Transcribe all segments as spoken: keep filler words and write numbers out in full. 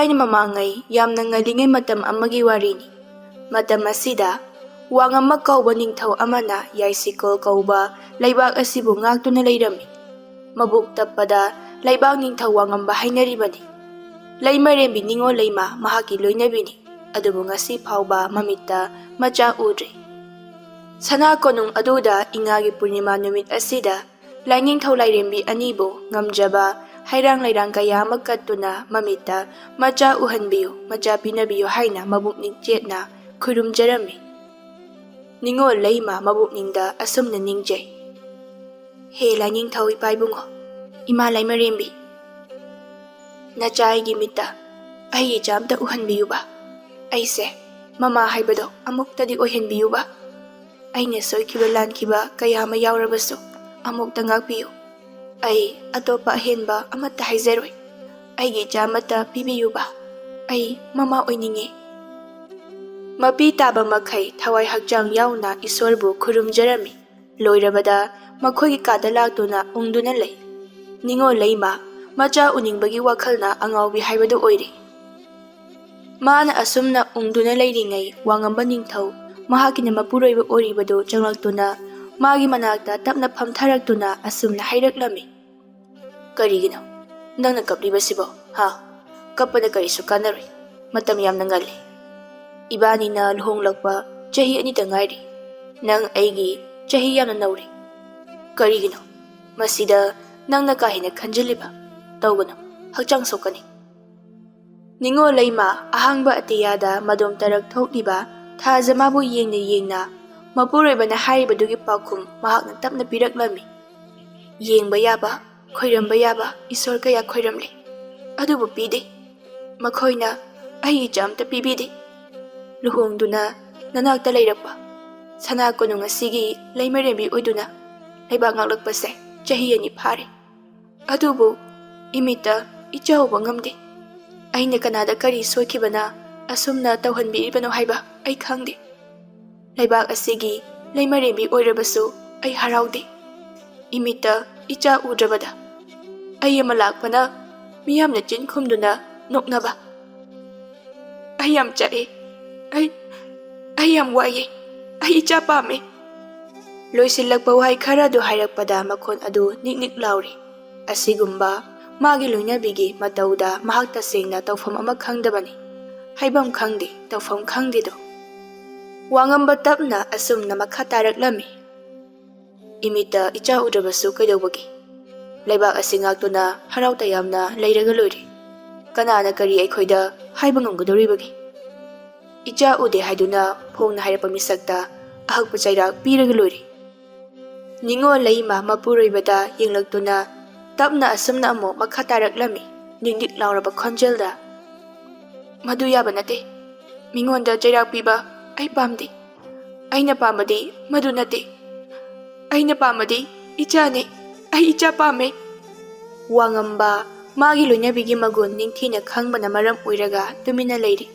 ꯊꯥꯏꯅ ꯃꯃꯥꯡꯉꯩ ꯌꯥꯝꯅ ꯉꯜꯂꯤꯉꯩ ꯃꯇꯝ ꯑꯃꯒꯤ ꯋꯥꯔꯤꯅꯤ꯫ ꯃꯇꯝ ꯑꯁꯤꯗ ꯋꯥꯉꯝꯕ ꯀꯧꯕ ꯅꯤꯡꯊꯧ ꯑꯃꯅ ꯌꯥꯏꯁꯤꯀꯣꯜ ꯀꯧꯕ ꯂꯩꯕꯥꯛ ꯑꯁꯤꯕꯨ ꯉꯥꯛꯇꯨꯅ ꯂꯩꯔꯝꯃꯤ꯫ ꯃꯕꯨꯛ ꯇꯞꯄꯗ ꯂꯩꯕꯥꯛ ꯅꯤꯡꯊꯧ ꯋꯥꯉꯝꯕ ꯍꯥꯏꯅꯔꯤꯕꯅꯤ꯫ ꯂꯩꯃꯔꯦꯝꯕꯤ ꯅꯤꯉꯣꯜ ꯂꯩꯃ ꯃꯍꯥꯛꯀꯤ ꯂꯣꯏꯅꯕꯤꯅꯤ, ꯑꯗꯨꯕꯨ ꯉꯁꯤ ꯐꯥꯎꯕ ꯃꯃꯤꯠꯇ ꯃꯆꯥ ꯎꯗ꯭ꯔꯤ꯫ ꯁꯅꯥ ꯀꯣꯅꯨꯡ ꯑꯗꯨꯗ ꯏꯉꯥꯒꯤ ꯄꯨꯔꯅꯤꯃꯥ ꯅꯨꯃꯤꯠ ꯑꯁꯤꯗ ꯂꯥꯏꯅꯤꯡꯊꯧ ꯂꯥꯏꯔꯦꯝꯕꯤ ꯑꯅꯤꯕꯨ ꯉꯝꯖꯕ ꯍꯩꯔꯥꯡ ꯂꯩꯔꯥꯡ ꯀꯌꯥ ꯑꯃ ꯀꯠꯇꯨꯅ ꯃꯃꯤꯠꯇ ꯃꯆꯥ ꯎꯍꯟꯕꯤꯌꯨ, ꯃꯆꯥ ꯄꯤꯅꯕꯤꯌꯨ ꯍꯥꯏꯅ ꯃꯕꯨꯛꯅꯤꯡ ꯆꯦꯠꯅ ꯈꯨꯔꯨꯝꯖꯔꯝꯃꯤ꯫ ꯅꯤꯉꯣꯜ ꯂꯩꯃ ꯃꯕꯨꯛꯅꯤꯡꯗ ꯑꯁꯨꯝꯅ ꯅꯤꯡꯖꯩ, ꯍꯦ ꯂꯥꯏꯅꯤꯡꯊꯧ ꯏꯄꯥ ꯏꯕꯨꯡꯉꯣ, ꯏꯃꯥ ꯂꯩꯃꯔꯦꯝꯕꯤ, ꯅꯆꯥ ꯑꯩꯒꯤ ꯃꯤꯠꯇ ꯑꯩꯒꯤ ꯏꯆꯥ ꯑꯝꯇ ꯎꯍꯟꯕꯤꯌꯨꯕ꯫ ꯑꯩꯁꯦ ꯃꯃꯥ ꯍꯥꯏꯕꯗꯣ ꯑꯃꯨꯛꯇꯗꯤ ꯑꯣꯏꯍꯟꯕꯤꯌꯨꯕ꯫ ꯑꯩꯅ ꯁꯣꯏꯈꯤꯕ ꯂꯥꯟꯈꯤꯕ ꯀꯌꯥ ꯑꯃ ꯌꯥꯎꯔꯕꯁꯨ ꯑꯃꯨꯛꯇ ꯉꯥꯛꯄꯤꯌꯨ꯫ ꯑꯩ ꯑꯇꯣꯞꯄ ꯑꯍꯦꯟꯕ ꯑꯃꯠꯇ ꯍꯥꯏꯖꯔꯣꯏ꯫ ꯑꯩꯒꯤ ꯏꯆꯥ ꯑꯃꯠꯇ ꯄꯤꯕꯤꯌꯨꯕ꯫ ꯑꯩ ꯃꯃꯥ ꯑꯣꯏꯅꯤꯡꯉꯤ꯫ ꯃꯄꯤ ꯇꯥꯕ ꯃꯈꯩ ꯊꯋꯥꯏ ꯍꯛꯆꯥꯡ ꯌꯥꯎꯅ ꯏꯁꯣꯔꯕꯨ ꯈꯨꯔꯨꯝꯖꯔꯝꯃꯤ꯫ ꯂꯣꯏꯔꯕꯗ ꯃꯈꯣꯏꯒꯤ ꯀꯥꯗ ꯂꯥꯛꯇꯨꯅ ꯎꯪꯗꯨꯅ ꯂꯩ꯫ ꯅꯤꯉꯣꯜ ꯂꯩꯃ ꯃꯆꯥ ꯎꯅꯤꯡꯕꯒꯤ ꯋꯥꯈꯜꯅ ꯑꯉꯥꯎꯕꯤ ꯍꯥꯏꯕꯗꯨ ꯑꯣꯏꯔꯦ꯫ ꯃꯥꯅ ꯑꯁꯨꯝꯅ ꯎꯪꯗꯨꯅ ꯂꯩꯔꯤꯉꯩ ꯋꯥꯉꯝꯕ ꯅꯤꯡꯊꯧ ꯃꯍꯥꯛꯀꯤꯅ ꯃꯄꯨꯔꯣꯏꯕ ꯑꯣꯏꯔꯤꯕꯗꯨ ꯆꯪꯂꯛꯇꯨꯅ ꯃꯥꯒꯤ ꯃꯅꯥꯛꯇ ꯇꯞꯅ ꯐꯝꯊꯔꯛꯇꯨꯅ ꯑꯁꯨꯝꯅ ꯍꯥꯏꯔꯛꯂꯝꯃꯤ, "ꯀꯔꯤꯒꯤꯅꯣ ꯅꯪꯅ ꯀꯞꯂꯤꯕꯁꯤꯕꯣ? ꯍꯥ? ꯀꯞꯄꯗ ꯀꯔꯤꯁꯨ ꯀꯥꯟꯅꯔꯣꯏ꯫ ꯃꯇꯝ ꯌꯥꯝꯅ ꯉꯜꯂꯤ꯫ ꯏꯕꯥꯅꯤꯅ ꯂꯨꯍꯣꯡꯂꯛꯄ ꯆꯍꯤ ꯑꯅꯤꯇ ꯉꯥꯏꯔꯤ꯫ ꯅꯪ ꯑꯩꯒꯤ ꯆꯍꯤ ꯌꯥꯝꯅ ꯅꯧꯔꯤ꯫ ꯀꯔꯤꯒꯤꯅꯣ? ꯃꯁꯤꯗ ꯅꯪꯅ ꯀꯥ ꯍꯦꯟꯅ ꯈꯟꯖꯤꯜꯂꯤꯕ ꯇꯧꯒꯅꯨ꯫ ꯍꯛꯆꯥꯡ ꯁꯣꯛꯀꯅꯤ꯫" ꯅꯤꯉꯣꯜ ꯂꯩꯃ ꯑꯍꯥꯡꯕ ꯑꯇꯤꯌꯥꯗ ꯃꯗꯣꯝ ꯇꯔꯛ ꯊꯣꯛꯂꯤꯕ ꯊꯥꯖ ꯃꯥꯕꯨ ꯌꯦꯡꯅ ꯌꯦꯡꯅ ꯃꯄꯨꯔꯣꯏꯕꯅ ꯍꯥꯏꯔꯤꯕꯗꯨꯒꯤ ꯄꯥꯎꯈꯨꯝ ꯃꯍꯥꯛꯅ ꯇꯞꯅ ꯄꯤꯔꯛꯂꯝꯃꯤ꯫ ꯌꯦꯡꯕ ꯌꯥꯕ, ꯈꯣꯏꯔꯝꯕ ꯌꯥꯕ ꯏꯁꯣꯔ ꯀꯌꯥ ꯈꯣꯏꯔꯝꯂꯦ, ꯑꯗꯨꯕꯨ ꯄꯤꯗꯦ꯫ ꯃꯈꯣꯏꯅ ꯑꯩꯒꯤ ꯏꯆꯥ ꯑꯝꯇ ꯄꯤꯕꯤꯗꯦ꯫ ꯂꯨꯍꯣꯡꯗꯨꯅ ꯅꯅꯥꯛꯇ ꯂꯩꯔꯛꯄ ꯁꯅꯥ ꯀꯣꯅꯨꯡ ꯑꯁꯤꯒꯤ ꯂꯩꯃꯔꯦꯝꯕꯤ ꯑꯣꯏꯗꯨꯅ ꯂꯩꯕꯥꯛ ꯉꯥꯛꯂꯛꯄꯁꯦ ꯆꯍꯤ ꯑꯅꯤ ꯐꯥꯔꯦ꯫ ꯑꯗꯨꯕꯨ ꯏꯃꯤꯠꯇ ꯏꯆꯥ ꯎꯕ ꯉꯝꯗꯦ꯫ ꯑꯩꯅ ꯀꯅꯥꯗ ꯀꯔꯤ ꯁꯣꯏꯈꯤꯕꯅ ꯑꯁꯨꯝꯅ ꯇꯧꯍꯟꯕꯤꯔꯤꯕꯅꯣ ꯍꯥꯏꯕ ꯑꯩ ꯈꯪꯗꯦ꯫ ꯂꯩꯕꯥꯛ ꯑꯁꯤꯒꯤ ꯂꯩꯃꯔꯦꯝꯕꯤ ꯑꯣꯏꯔꯕꯁꯨ ꯑꯩ ꯍꯔꯥꯎꯗꯦ꯫ ꯏꯃꯤꯠꯇ ꯏꯆꯥ ꯎꯗ꯭ꯔꯕꯗ ꯑꯩ ꯑꯃ ꯂꯥꯛꯄꯅ ꯃꯤꯌꯥꯝꯅ ꯆꯤꯟ ꯈꯨꯝꯗꯨꯅ ꯅꯣꯛꯅꯕ, ꯑꯩ ꯌꯥꯝ ꯆꯥꯛꯑꯦ꯫ ꯑꯩ ꯑꯩ ꯌꯥꯝ ꯋꯥꯏꯑꯦ꯫ ꯑꯩ ꯏꯆꯥ ꯄꯥꯝꯃꯦ꯫ ꯂꯣꯏꯁꯤꯜꯂꯛꯄ ꯋꯥꯍꯩ ꯈꯔ ꯑꯗꯨ ꯍꯥꯏꯔꯛꯄꯗ ꯃꯈꯣꯟ ꯑꯗꯨ ꯅꯤꯛ ꯅꯤꯛ ꯂꯥꯎꯔꯤ꯫ ꯑꯁꯤꯒꯨꯝꯕ ꯃꯥꯒꯤ ꯂꯣꯏꯅꯕꯤꯒꯤ ꯃꯇꯧꯗ ꯃꯍꯥꯛ ꯇꯁꯦꯡꯅ ꯇꯧꯐꯝ ꯑꯃ ꯈꯪꯗꯕꯅꯤ꯫ ꯍꯥꯏꯐꯝ ꯈꯪꯗꯦ, ꯇꯧꯐꯝ ꯈꯪꯗꯦꯗꯣ꯫ ꯋꯥꯉꯝꯕ ꯇꯞꯅ ꯑꯁꯨꯝꯅ ꯃꯈꯥ ꯇꯥꯔꯛꯂꯝꯃꯤ꯫ ꯏꯃꯤꯠꯇ ꯏꯆꯥ ꯎꯗ꯭ꯔꯕꯁꯨ ꯀꯩꯗꯧꯕꯒꯦ? ꯂꯩꯕꯥꯛ ꯑꯁꯤ ꯉꯥꯛꯇꯨꯅ ꯍꯔꯥꯎ ꯇꯌꯥꯝꯅ ꯂꯩꯔꯒ ꯂꯣꯏꯔꯦ꯫ ꯀꯅꯥꯅ ꯀꯔꯤ ꯑꯩꯈꯣꯏꯗ ꯍꯥꯏꯕ ꯉꯝꯒꯗꯧꯔꯤꯕꯒꯦ? ꯏꯆꯥ ꯎꯗꯦ ꯍꯥꯏꯗꯨꯅ ꯐꯣꯡꯅ ꯍꯥꯏꯔꯛꯄ ꯃꯤꯁꯛꯇ ꯑꯍꯛꯄ ꯆꯩꯔꯥꯛ ꯄꯤꯔꯒ ꯂꯣꯏꯔꯦ꯫ ꯅꯤꯉꯣꯜ ꯂꯩꯃ ꯃꯄꯨꯔꯣꯏꯕꯗ ꯌꯦꯡꯂꯛꯇꯨꯅ ꯇꯞꯅ ꯑꯁꯨꯝꯅ ꯑꯃꯨꯛ ꯃꯈꯥ ꯇꯥꯔꯛꯂꯝꯃꯤ, ꯅꯤꯛ ꯅꯤꯛ ꯂꯥꯎꯔꯕ ꯈꯣꯟꯖꯦꯜꯗ꯫ "ꯃꯗꯨ ꯌꯥꯕ ꯅꯠꯇꯦ꯫ ꯃꯤꯉꯣꯟꯗ ꯆꯩꯔꯥꯛ ꯄꯤꯕ ꯑꯩ ꯄꯥꯝꯗꯦ꯫ ꯑꯩꯅ ꯄꯥꯝꯕꯗꯤ ꯃꯗꯨ ꯅꯠꯇꯦ꯫ ꯑꯩꯅ ꯄꯥꯝꯕꯗꯤ ꯏꯆꯥꯅꯤ꯫ ꯑꯩ ꯏꯆꯥ ꯄꯥꯝꯃꯦ꯫" ꯋꯥꯉꯝꯕ ꯃꯥꯒꯤ ꯂꯣꯏꯅꯕꯤꯒꯤ ꯃꯒꯨꯟ ꯅꯤꯡꯊꯤꯅ ꯈꯪꯕꯅ ꯃꯔꯝ ꯑꯣꯏꯔꯒ ꯇꯨꯃꯤꯟꯅ ꯂꯩꯔꯤ꯫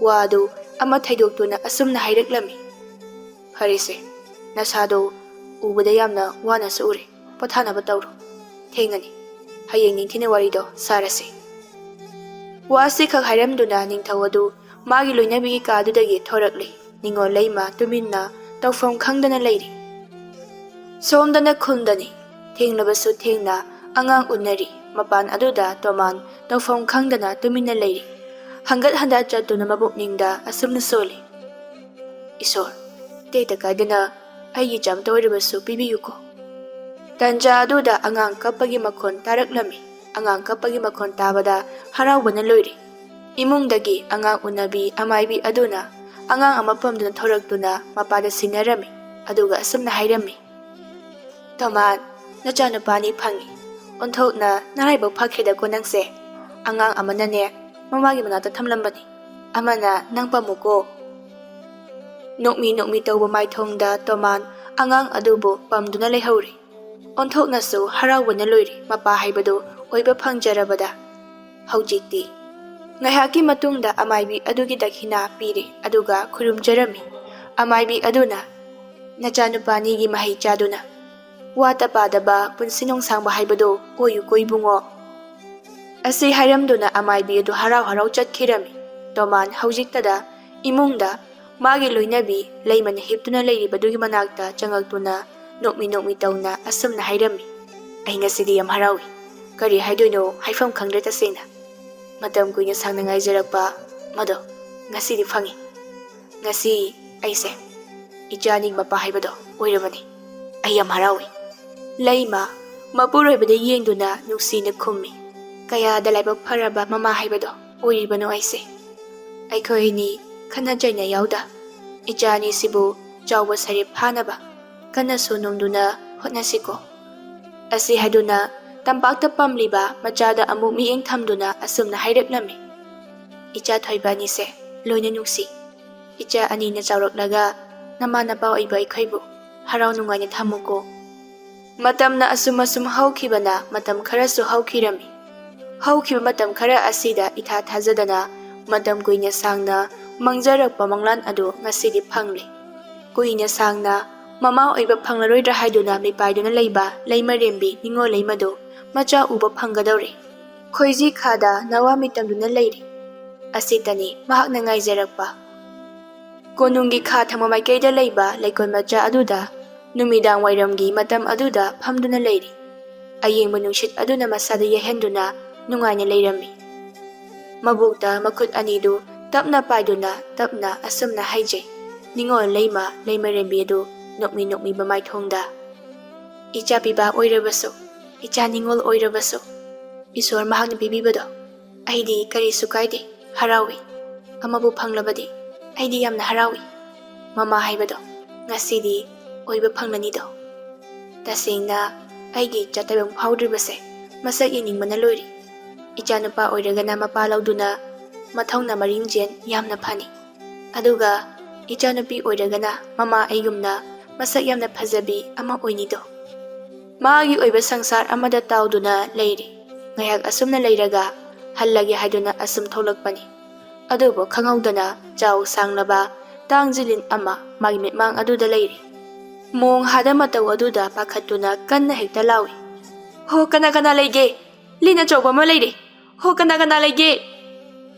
ꯋꯥ ꯑꯗꯨ ꯑꯃ ꯊꯩꯗꯣꯛꯇꯨꯅ ꯑꯁꯨꯝꯅ ꯍꯥꯏꯔꯛꯂꯝꯃꯤ꯫ "ꯐꯔꯦꯁꯦ, ꯅꯁꯥꯗꯣ ꯎꯕꯗ ꯌꯥꯝꯅ ꯋꯥꯅꯁꯨ ꯎꯔꯦ꯫ ꯄꯣꯊꯥꯅꯕ ꯇꯧꯔꯣ꯫ ꯊꯦꯡꯉꯅꯤ꯫ ꯍꯌꯦꯡ ꯅꯤꯡꯊꯤꯅ ꯋꯥꯔꯤꯗꯣ ꯁꯥꯔꯁꯤ꯫" ꯋꯥꯁꯤ ꯈꯛ ꯍꯥꯏꯔꯝꯗꯨꯅ ꯅꯤꯡꯊꯧ ꯑꯗꯨ ꯃꯥꯒꯤ ꯂꯣꯏꯅꯕꯤꯒꯤ ꯀꯥꯗꯨꯗꯒꯤ ꯊꯣꯔꯛꯂꯦ꯫ ꯅꯤꯉꯣꯜ ꯂꯩꯃ ꯇꯨꯃꯤꯟꯅ ꯇꯧꯐꯝ ꯈꯪꯗꯅ ꯂꯩꯔꯤ꯫ ꯁꯣꯝꯗꯅ ꯈꯨꯟꯗꯅꯤ꯫ ꯊꯦꯡꯂꯕꯁꯨ ꯊꯦꯡꯅ ꯑꯉꯥꯡ ꯎꯅꯔꯤ꯫ ꯃꯄꯥꯟ ꯑꯗꯨꯗ ꯇꯣꯃꯥꯟ ꯇꯧꯐꯝ ꯈꯪꯗꯅ ꯇꯨꯃꯤꯟꯅ ꯂꯩꯔꯤ꯫ ꯍꯪꯒꯠ ꯍꯟꯗ ꯆꯠꯇꯨꯅ ꯃꯄꯨꯛꯅꯤꯡꯗ ꯑꯁꯨꯝꯅ ꯁꯣꯜꯂꯤ, "ꯏꯁꯣꯔ, ꯇꯦꯛꯇ ꯀꯥꯏꯗꯅ ꯑꯩꯒꯤ ꯏꯆꯥ ꯑꯃꯇ ꯑꯣꯏꯔꯕꯁꯨ ꯄꯤꯕꯤꯌꯨꯀꯣ꯫" ꯇꯟꯖꯥ ꯑꯗꯨꯗ ꯑꯉꯥꯡ ꯀꯞꯄꯒꯤ ꯃꯈꯣꯟ ꯇꯥꯔꯛꯂꯝꯃꯤ꯫ ꯑꯉꯥꯡ ꯀꯞꯄꯒꯤ ꯃꯈꯣꯟ ꯇꯥꯕꯗ ꯍꯔꯥꯎꯕꯅ ꯂꯣꯏꯔꯦ꯫ ꯏꯃꯨꯡꯗꯒꯤ ꯑꯉꯥꯡ ꯎꯅꯕꯤ ꯑꯃꯥꯏꯕꯤ ꯑꯗꯨꯅ ꯑꯉꯥꯡ ꯑꯃ ꯄꯝꯗꯨꯅ ꯊꯣꯔꯛꯇꯨꯅ ꯃꯄꯥꯗ ꯁꯤꯟꯅꯔꯝꯃꯤ꯫ ꯑꯗꯨꯒ ꯑꯁꯨꯝꯅ ꯍꯥꯏꯔꯝꯃꯤ, "ꯇꯣꯃꯥꯟ, ꯅꯆꯥꯅꯨꯄꯥꯅꯤ ꯐꯪꯉꯤ꯫ ꯑꯣꯟꯊꯣꯛꯅ ꯅꯔꯥꯏꯕꯛ ꯐꯈ꯭ꯔꯦꯗꯀꯣ ꯅꯪꯁꯦ꯫ ꯑꯉꯥꯡ ꯑꯃꯅꯅꯦ ꯃꯃꯥꯒꯤ ꯃꯅꯥꯛꯇ ꯊꯝꯂꯝꯕꯅꯤ, ꯑꯃꯅ ꯅꯪ ꯄꯝꯃꯨꯀꯣ꯫" ꯅꯣꯛꯃꯤ ꯅꯣꯛꯃꯤ ꯇꯧꯕ ꯃꯥꯏꯊꯣꯡꯗ ꯇꯣꯃꯥꯟ ꯑꯉꯥꯡ ꯑꯗꯨꯕꯨ ꯄꯝꯗꯨꯅ ꯂꯩꯍꯧꯔꯤ꯫ ꯑꯣꯟꯊꯣꯛꯅꯁꯨ ꯍꯔꯥꯎꯕꯅ ꯂꯣꯏꯔꯤ꯫ ꯃꯄꯥ ꯍꯥꯏꯕꯗꯨ ꯑꯣꯏꯕ ꯐꯪꯖꯔꯕꯗ꯫ ꯍꯧꯖꯤꯛꯇꯤ ꯉꯥꯏꯍꯥꯛꯀꯤ ꯃꯇꯨꯡꯗ ꯑꯃꯥꯏꯕꯤ ꯑꯗꯨꯒꯤ ꯗꯈꯤꯅꯥ ꯄꯤꯔꯦ, ꯑꯗꯨꯒ ꯈꯨꯔꯨꯝꯖꯔꯝꯃꯤ꯫ ꯑꯃꯥꯏꯕꯤ ꯑꯗꯨꯅ, "ꯅꯆꯥꯅꯨꯄꯥꯅꯤꯒꯤ ꯃꯍꯩ ꯆꯥꯗꯨꯅ ꯋꯥꯠꯇ ꯄꯥꯗꯕ ꯄꯨꯟꯁꯤ ꯅꯨꯡꯁꯥꯡꯕ ꯍꯥꯏꯕꯗꯨ ꯑꯣꯏꯌꯨꯀꯣ ꯏꯕꯨꯡꯉꯣ꯫" ꯑꯁꯤ ꯍꯥꯏꯔꯝꯗꯨꯅ ꯑꯃꯥꯏꯕꯤ ꯑꯗꯨ ꯍꯔꯥꯎ ꯍꯔꯥꯎ ꯆꯠꯈꯤꯔꯝꯃꯤ꯫ ꯇꯣꯃꯥꯟ ꯍꯧꯖꯤꯛꯇꯗ ꯏꯃꯨꯡꯗ ꯃꯥꯒꯤ ꯂꯣꯏꯅꯕꯤ ꯂꯩꯃꯅ ꯍꯤꯞꯇꯨꯅ ꯂꯩꯔꯤꯕꯗꯨꯒꯤ ꯃꯅꯥꯛꯇ ꯆꯪꯉꯛꯇꯨꯅ ꯅꯣꯛꯃꯤ ꯅꯣꯛꯃꯤ ꯇꯧꯅ ꯑꯁꯨꯝꯅ ꯍꯥꯏꯔꯝꯃꯤ, "ꯑꯩ ꯉꯁꯤꯗꯤ ꯌꯥꯝ ꯍꯔꯥꯎꯏ꯫ ꯀꯔꯤ ꯍꯥꯏꯗꯣꯏꯅꯣ ꯍꯥꯏꯐꯝ ꯈꯪꯗ꯭ꯔꯦ ꯇꯁꯦꯡꯅ꯫ ꯃꯇꯝ ꯀꯨꯏꯅ ꯁꯥꯡꯅ ꯉꯥꯏꯖꯔꯛꯄ ꯃꯗꯣ ꯉꯁꯤꯗꯤ ꯐꯪꯉꯤ꯫ ꯉꯁꯤ ꯑꯩꯁꯦ ꯏꯆꯥ ꯑꯅꯤꯒꯤ ꯃꯄꯥ ꯍꯥꯏꯕꯗꯣ ꯑꯣꯏꯔꯕꯅꯤ꯫ ꯑꯩ ꯌꯥꯝ ꯍꯔꯥꯎꯏ꯫" ꯂꯩꯃ ꯃꯄꯨꯔꯣꯏꯕꯗ ꯌꯦꯡꯗꯨꯅ ꯅꯨꯡꯁꯤꯅ ꯈꯨꯝꯃꯤ, "ꯀꯌꯥꯗ ꯂꯥꯏꯕꯛ ꯐꯔꯕ ꯃꯃꯥ ꯍꯥꯏꯕꯗꯣ ꯑꯣꯏꯔꯤꯕꯅꯣ ꯑꯩꯁꯦ꯫ ꯑꯩꯈꯣꯏ ꯑꯅꯤ ꯈꯠꯅ ꯆꯩꯅ ꯌꯥꯎꯗ ꯏꯆꯥ ꯑꯅꯤꯁꯤꯕꯨ ꯆꯥꯎꯕ ꯁꯔꯦꯞ ꯐꯥꯅꯕ ꯀꯟꯅꯁꯨ ꯅꯣꯝꯗꯨꯅ ꯍꯣꯠꯅꯁꯤꯀꯣ꯫" ꯑꯁꯤ ꯍꯥꯏꯗꯨꯅ ꯇꯝꯄꯥꯛꯇ ꯄꯝꯂꯤꯕ ꯃꯆꯥꯗ ꯑꯃꯨꯛ ꯃꯤꯠꯌꯦꯡ ꯊꯝꯗꯨꯅ ꯑꯁꯨꯝꯅ ꯍꯥꯏꯔꯛꯂꯝꯃꯤ, "ꯏꯆꯥ ꯊꯣꯏꯕ ꯑꯅꯤꯁꯦ ꯂꯣꯏꯅ ꯅꯨꯡꯁꯤ꯫ ꯏꯆꯥ ꯑꯅꯤꯅ ꯆꯥꯎꯔꯛꯂꯒ ꯅꯃꯥ ꯅꯄꯥ ꯑꯣꯏꯕ ꯑꯩꯈꯣꯏꯕꯨ ꯍꯔꯥꯎ ꯅꯨꯡꯉꯥꯏꯅ ꯊꯝꯃꯨꯀꯣ꯫" ꯃꯇꯝꯅ ꯑꯁꯨꯝ ꯑꯁꯨꯝ ꯍꯧꯈꯤꯕꯅ ꯃꯇꯝ ꯈꯔꯁꯨ ꯍꯧꯈꯤꯔꯝꯃꯤ꯫ ꯍꯧꯈꯤꯕ ꯃꯇꯝ ꯈꯔ ꯑꯁꯤꯗ ꯏꯊꯥ ꯊꯥꯖꯗꯅ ꯃꯇꯝ ꯀꯨꯏꯅ ꯁꯥꯡꯅ ꯃꯪꯖꯔꯛꯄ ꯃꯪꯂꯥꯟ ꯑꯗꯨ ꯉꯁꯤꯗꯤ ꯐꯪꯂꯦ꯫ ꯀꯨꯏꯅ ꯁꯥꯡꯅ ꯃꯃꯥ ꯑꯣꯏꯕ ꯐꯪꯂꯔꯣꯏꯗ꯭ꯔꯥ ꯍꯥꯏꯗꯨꯅ ꯃꯤꯄꯥꯏꯗꯨꯅ ꯂꯩꯕ ꯂꯩꯃꯔꯦꯝꯕꯤ ꯅꯤꯉꯣꯜ ꯂꯩꯃꯗꯨ ꯃꯆꯥ ꯎꯕ ꯐꯪꯒꯗꯧꯔꯦ꯫ ꯈꯣꯏꯖꯤ ꯈꯥꯗ ꯅꯋꯥ ꯃꯤꯇꯝꯗꯨꯅ ꯂꯩꯔꯦ꯫ ꯑꯁꯤꯇꯅꯤ ꯃꯍꯥꯛꯅ ꯉꯥꯏꯖꯔꯛꯄ꯫ ꯀꯣꯅꯨꯡꯒꯤ ꯈꯥ ꯊꯪꯕ ꯃꯥꯏꯀꯩꯗ ꯂꯩꯕ ꯂꯩꯀꯣꯜ ꯃꯆꯥ ꯑꯗꯨꯗ ꯅꯨꯃꯤꯗꯥꯡ ꯋꯥꯏꯔꯝꯒꯤ ꯃꯇꯝ ꯑꯗꯨꯗ ꯐꯝꯗꯨꯅ ꯂꯩꯔꯤ꯫ ꯑꯌꯤꯡꯕ ꯅꯨꯡꯁꯤꯠ ꯑꯗꯨꯅ ꯃꯁꯥꯗ ꯌꯩꯍꯟꯗꯨꯅ ꯅꯨꯡꯉꯥꯏꯅ ꯂꯩꯔꯝꯃꯤ꯫ ꯃꯕꯨꯛꯇ ꯃꯈꯨꯠ ꯑꯅꯤꯗꯨ ꯇꯞꯅ ꯄꯥꯏꯗꯨꯅ ꯇꯞꯅ ꯑꯁꯨꯝꯅ ꯍꯥꯏꯖꯩ, ꯅꯤꯉꯣꯜ ꯂꯩꯃ ꯂꯩꯃꯔꯦꯝꯕꯤ ꯑꯗꯨ ꯅꯣꯛꯃꯤ ꯅꯣꯛꯃꯤ ꯃꯃꯥꯏꯊꯣꯡꯗ, "ꯏꯆꯥ ꯄꯤꯕ ꯑꯣꯏꯔꯕꯁꯨ, ꯏꯆꯥ ꯅꯤꯉꯣꯜ ꯑꯣꯏꯔꯕꯁꯨ, ꯏꯁꯣꯔ ꯃꯍꯥꯛꯅ ꯄꯤꯕꯤꯕꯗꯣ ꯑꯩꯗꯤ ꯀꯔꯤꯁꯨ ꯀꯥꯏꯗꯦ, ꯍꯔꯥꯎꯏ꯫ ꯑꯃꯕꯨ ꯐꯪꯂꯕꯗꯤ ꯑꯩꯗꯤ ꯌꯥꯝꯅ ꯍꯔꯥꯎꯏ꯫ ꯃꯃꯥ ꯍꯥꯏꯕꯗꯣ ꯉꯁꯤꯗꯤ ꯑꯣꯏꯕ ꯐꯪꯂꯅꯤꯗꯣ꯫ ꯇꯁꯦꯡꯅ ꯑꯩꯒꯤ ꯏꯆꯥ ꯇꯥꯏꯕꯪ ꯐꯥꯎꯗ꯭ꯔꯤꯕꯁꯦ ꯃꯁꯛ ꯌꯦꯡꯅꯤꯡꯕꯅ ꯂꯣꯏꯔꯦ꯫ ꯏꯆꯥꯅꯨꯄꯥ ꯑꯣꯏꯔꯒꯅ ꯃꯄꯥ ꯂꯧꯗꯨꯅ ꯃꯊꯧꯅ ꯃꯔꯤꯡꯖꯦꯜ ꯌꯥꯝꯅ ꯐꯅꯤ꯫ ꯑꯗꯨꯒ ꯏꯆꯥꯅꯨꯄꯤ ꯑꯣꯏꯔꯒꯅ ꯃꯃꯥ ꯑꯩꯒꯨꯝꯅ ꯃꯁꯛ ꯌꯥꯝꯅ ꯐꯖꯕꯤ ꯑꯃ ꯑꯣꯏꯅꯤꯗꯣ꯫" ꯃꯥꯒꯤ ꯑꯣꯏꯕ ꯁꯪꯁꯥꯔ ꯑꯃꯗ ꯇꯥꯎꯗꯨꯅ ꯂꯩꯔꯤ꯫ ꯉꯥꯏꯍꯥꯛ ꯑꯁꯨꯝꯅ ꯂꯩꯔꯒ ꯍꯜꯂꯒꯦ ꯍꯥꯏꯗꯨꯅ ꯑꯁꯨꯝ ꯊꯣꯛꯂꯛꯄꯅꯤ꯫ ꯑꯗꯨꯕꯨ ꯈꯪꯍꯧꯗꯅ ꯆꯥꯎ ꯁꯥꯡꯂꯕ ꯇꯥꯡ ꯖꯤꯂꯤꯟ ꯑꯃ ꯃꯥꯒꯤ ꯃꯤꯠꯃꯥꯡ ꯑꯗꯨꯗ ꯂꯩꯔꯤ꯫ ꯃꯣꯡ ꯍꯥꯗ ꯃꯇꯧ ꯑꯗꯨꯗ ꯄꯥꯈꯠꯇꯨꯅ ꯀꯟꯅ ꯍꯦꯛꯇ ꯂꯥꯎꯏ, "ꯍꯣ, ꯀꯅꯥ ꯀꯅꯥ ꯂꯩꯒꯦ? ꯂꯤꯟ ꯑꯆꯧꯕ ꯑꯃ ꯂꯩꯔꯦ! ꯍꯣ, ꯀꯅꯥ ꯀꯅꯥ ꯂꯩꯒꯦ?"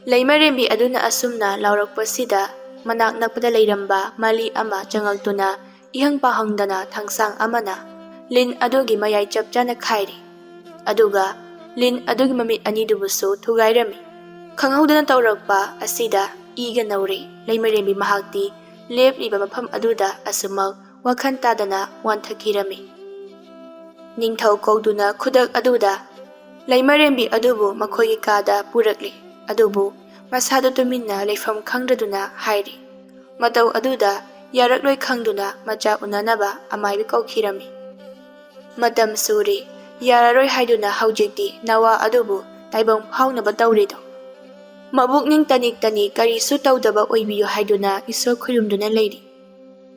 ꯂꯩꯃꯔꯦꯝꯕꯤ ꯑꯗꯨꯅ ꯑꯁꯨꯝꯅ ꯂꯥꯎꯔꯛꯄꯁꯤꯗ, ꯃꯅꯥꯛ ꯅꯛꯄꯗ ꯂꯩꯔꯝꯕ ꯃꯂꯤ ꯑꯃ ꯆꯪꯉꯛꯇꯨꯅ ꯏꯍꯪ ꯄꯥꯍꯪꯗꯅ ꯊꯥꯡꯁꯥꯡ ꯑꯃꯅ ꯂꯤꯟ ꯑꯗꯨꯒꯤ ꯃꯌꯥꯏ ꯆꯞ ꯆꯥꯅ ꯈꯥꯏꯔꯦ꯫ ꯑꯗꯨꯒ ꯂꯤꯟ ꯑꯗꯨꯒꯤ ꯃꯃꯤꯠ ꯑꯅꯤꯗꯨꯕꯨꯁꯨ ꯊꯨꯒꯥꯏꯔꯝꯃꯤ꯫ ꯈꯪꯍꯧꯗꯅ ꯇꯧꯔꯛꯄ ꯑꯁꯤꯗ ꯏꯒ ꯅꯧꯔꯦ꯫ ꯂꯩꯃꯔꯦꯝꯕꯤ ꯃꯍꯥꯛꯇꯤ ꯂꯦꯞꯂꯤꯕ ꯃꯐꯝ ꯑꯗꯨꯗ ꯑꯁꯨꯃꯛ ꯋꯥꯈꯜ ꯇꯥꯗꯅ ꯋꯥꯟꯊꯈꯤꯔꯝꯃꯤ꯫ ꯅꯤꯡꯊꯧ ꯀꯧꯗꯨꯅ ꯈꯨꯗꯛ ꯑꯗꯨꯗ ꯂꯩꯃꯔꯦꯝꯕꯤ ꯑꯗꯨꯕꯨ ꯃꯈꯣꯏꯒꯤ ꯀꯥꯗ ꯄꯨꯔꯛꯂꯤ꯫ ꯑꯗꯨꯕꯨ ꯃꯁꯥꯗꯨ ꯇꯨꯃꯤꯟꯅ ꯂꯩꯐꯝ ꯈꯪꯗ꯭ꯔꯗꯨꯅ ꯍꯥꯏꯔꯤ꯫ ꯃꯇꯧ ꯑꯗꯨꯗ ꯌꯥꯔꯛꯂꯣꯏ ꯈꯪꯗꯨꯅ ꯃꯆꯥ ꯎꯅꯅꯕ ꯑꯃꯥꯏꯕꯤ ꯀꯧꯈꯤꯔꯝꯃꯤ꯫ "ꯃꯇꯝ ꯁꯨꯔꯦ, ꯌꯥꯔꯔꯣꯏ ꯍꯥꯏꯗꯨꯅ ꯍꯧꯖꯤꯛꯇꯤ ꯅꯋꯥ ꯑꯗꯨꯕꯨ ꯇꯥꯏꯕꯪ ꯐꯥꯎꯅꯕ ꯇꯧꯔꯦꯗꯣ꯫ ꯃꯕꯨꯛꯅꯤꯡ ꯇꯅꯤꯛ ꯇꯅꯤꯛ ꯀꯔꯤꯁꯨ ꯇꯧꯗꯕ ꯑꯣꯏꯕꯤꯌꯨ ꯍꯥꯏꯗꯨꯅ ꯏꯁꯣꯔ ꯈꯨꯔꯨꯝꯗꯨꯅ ꯂꯩꯔꯤ꯫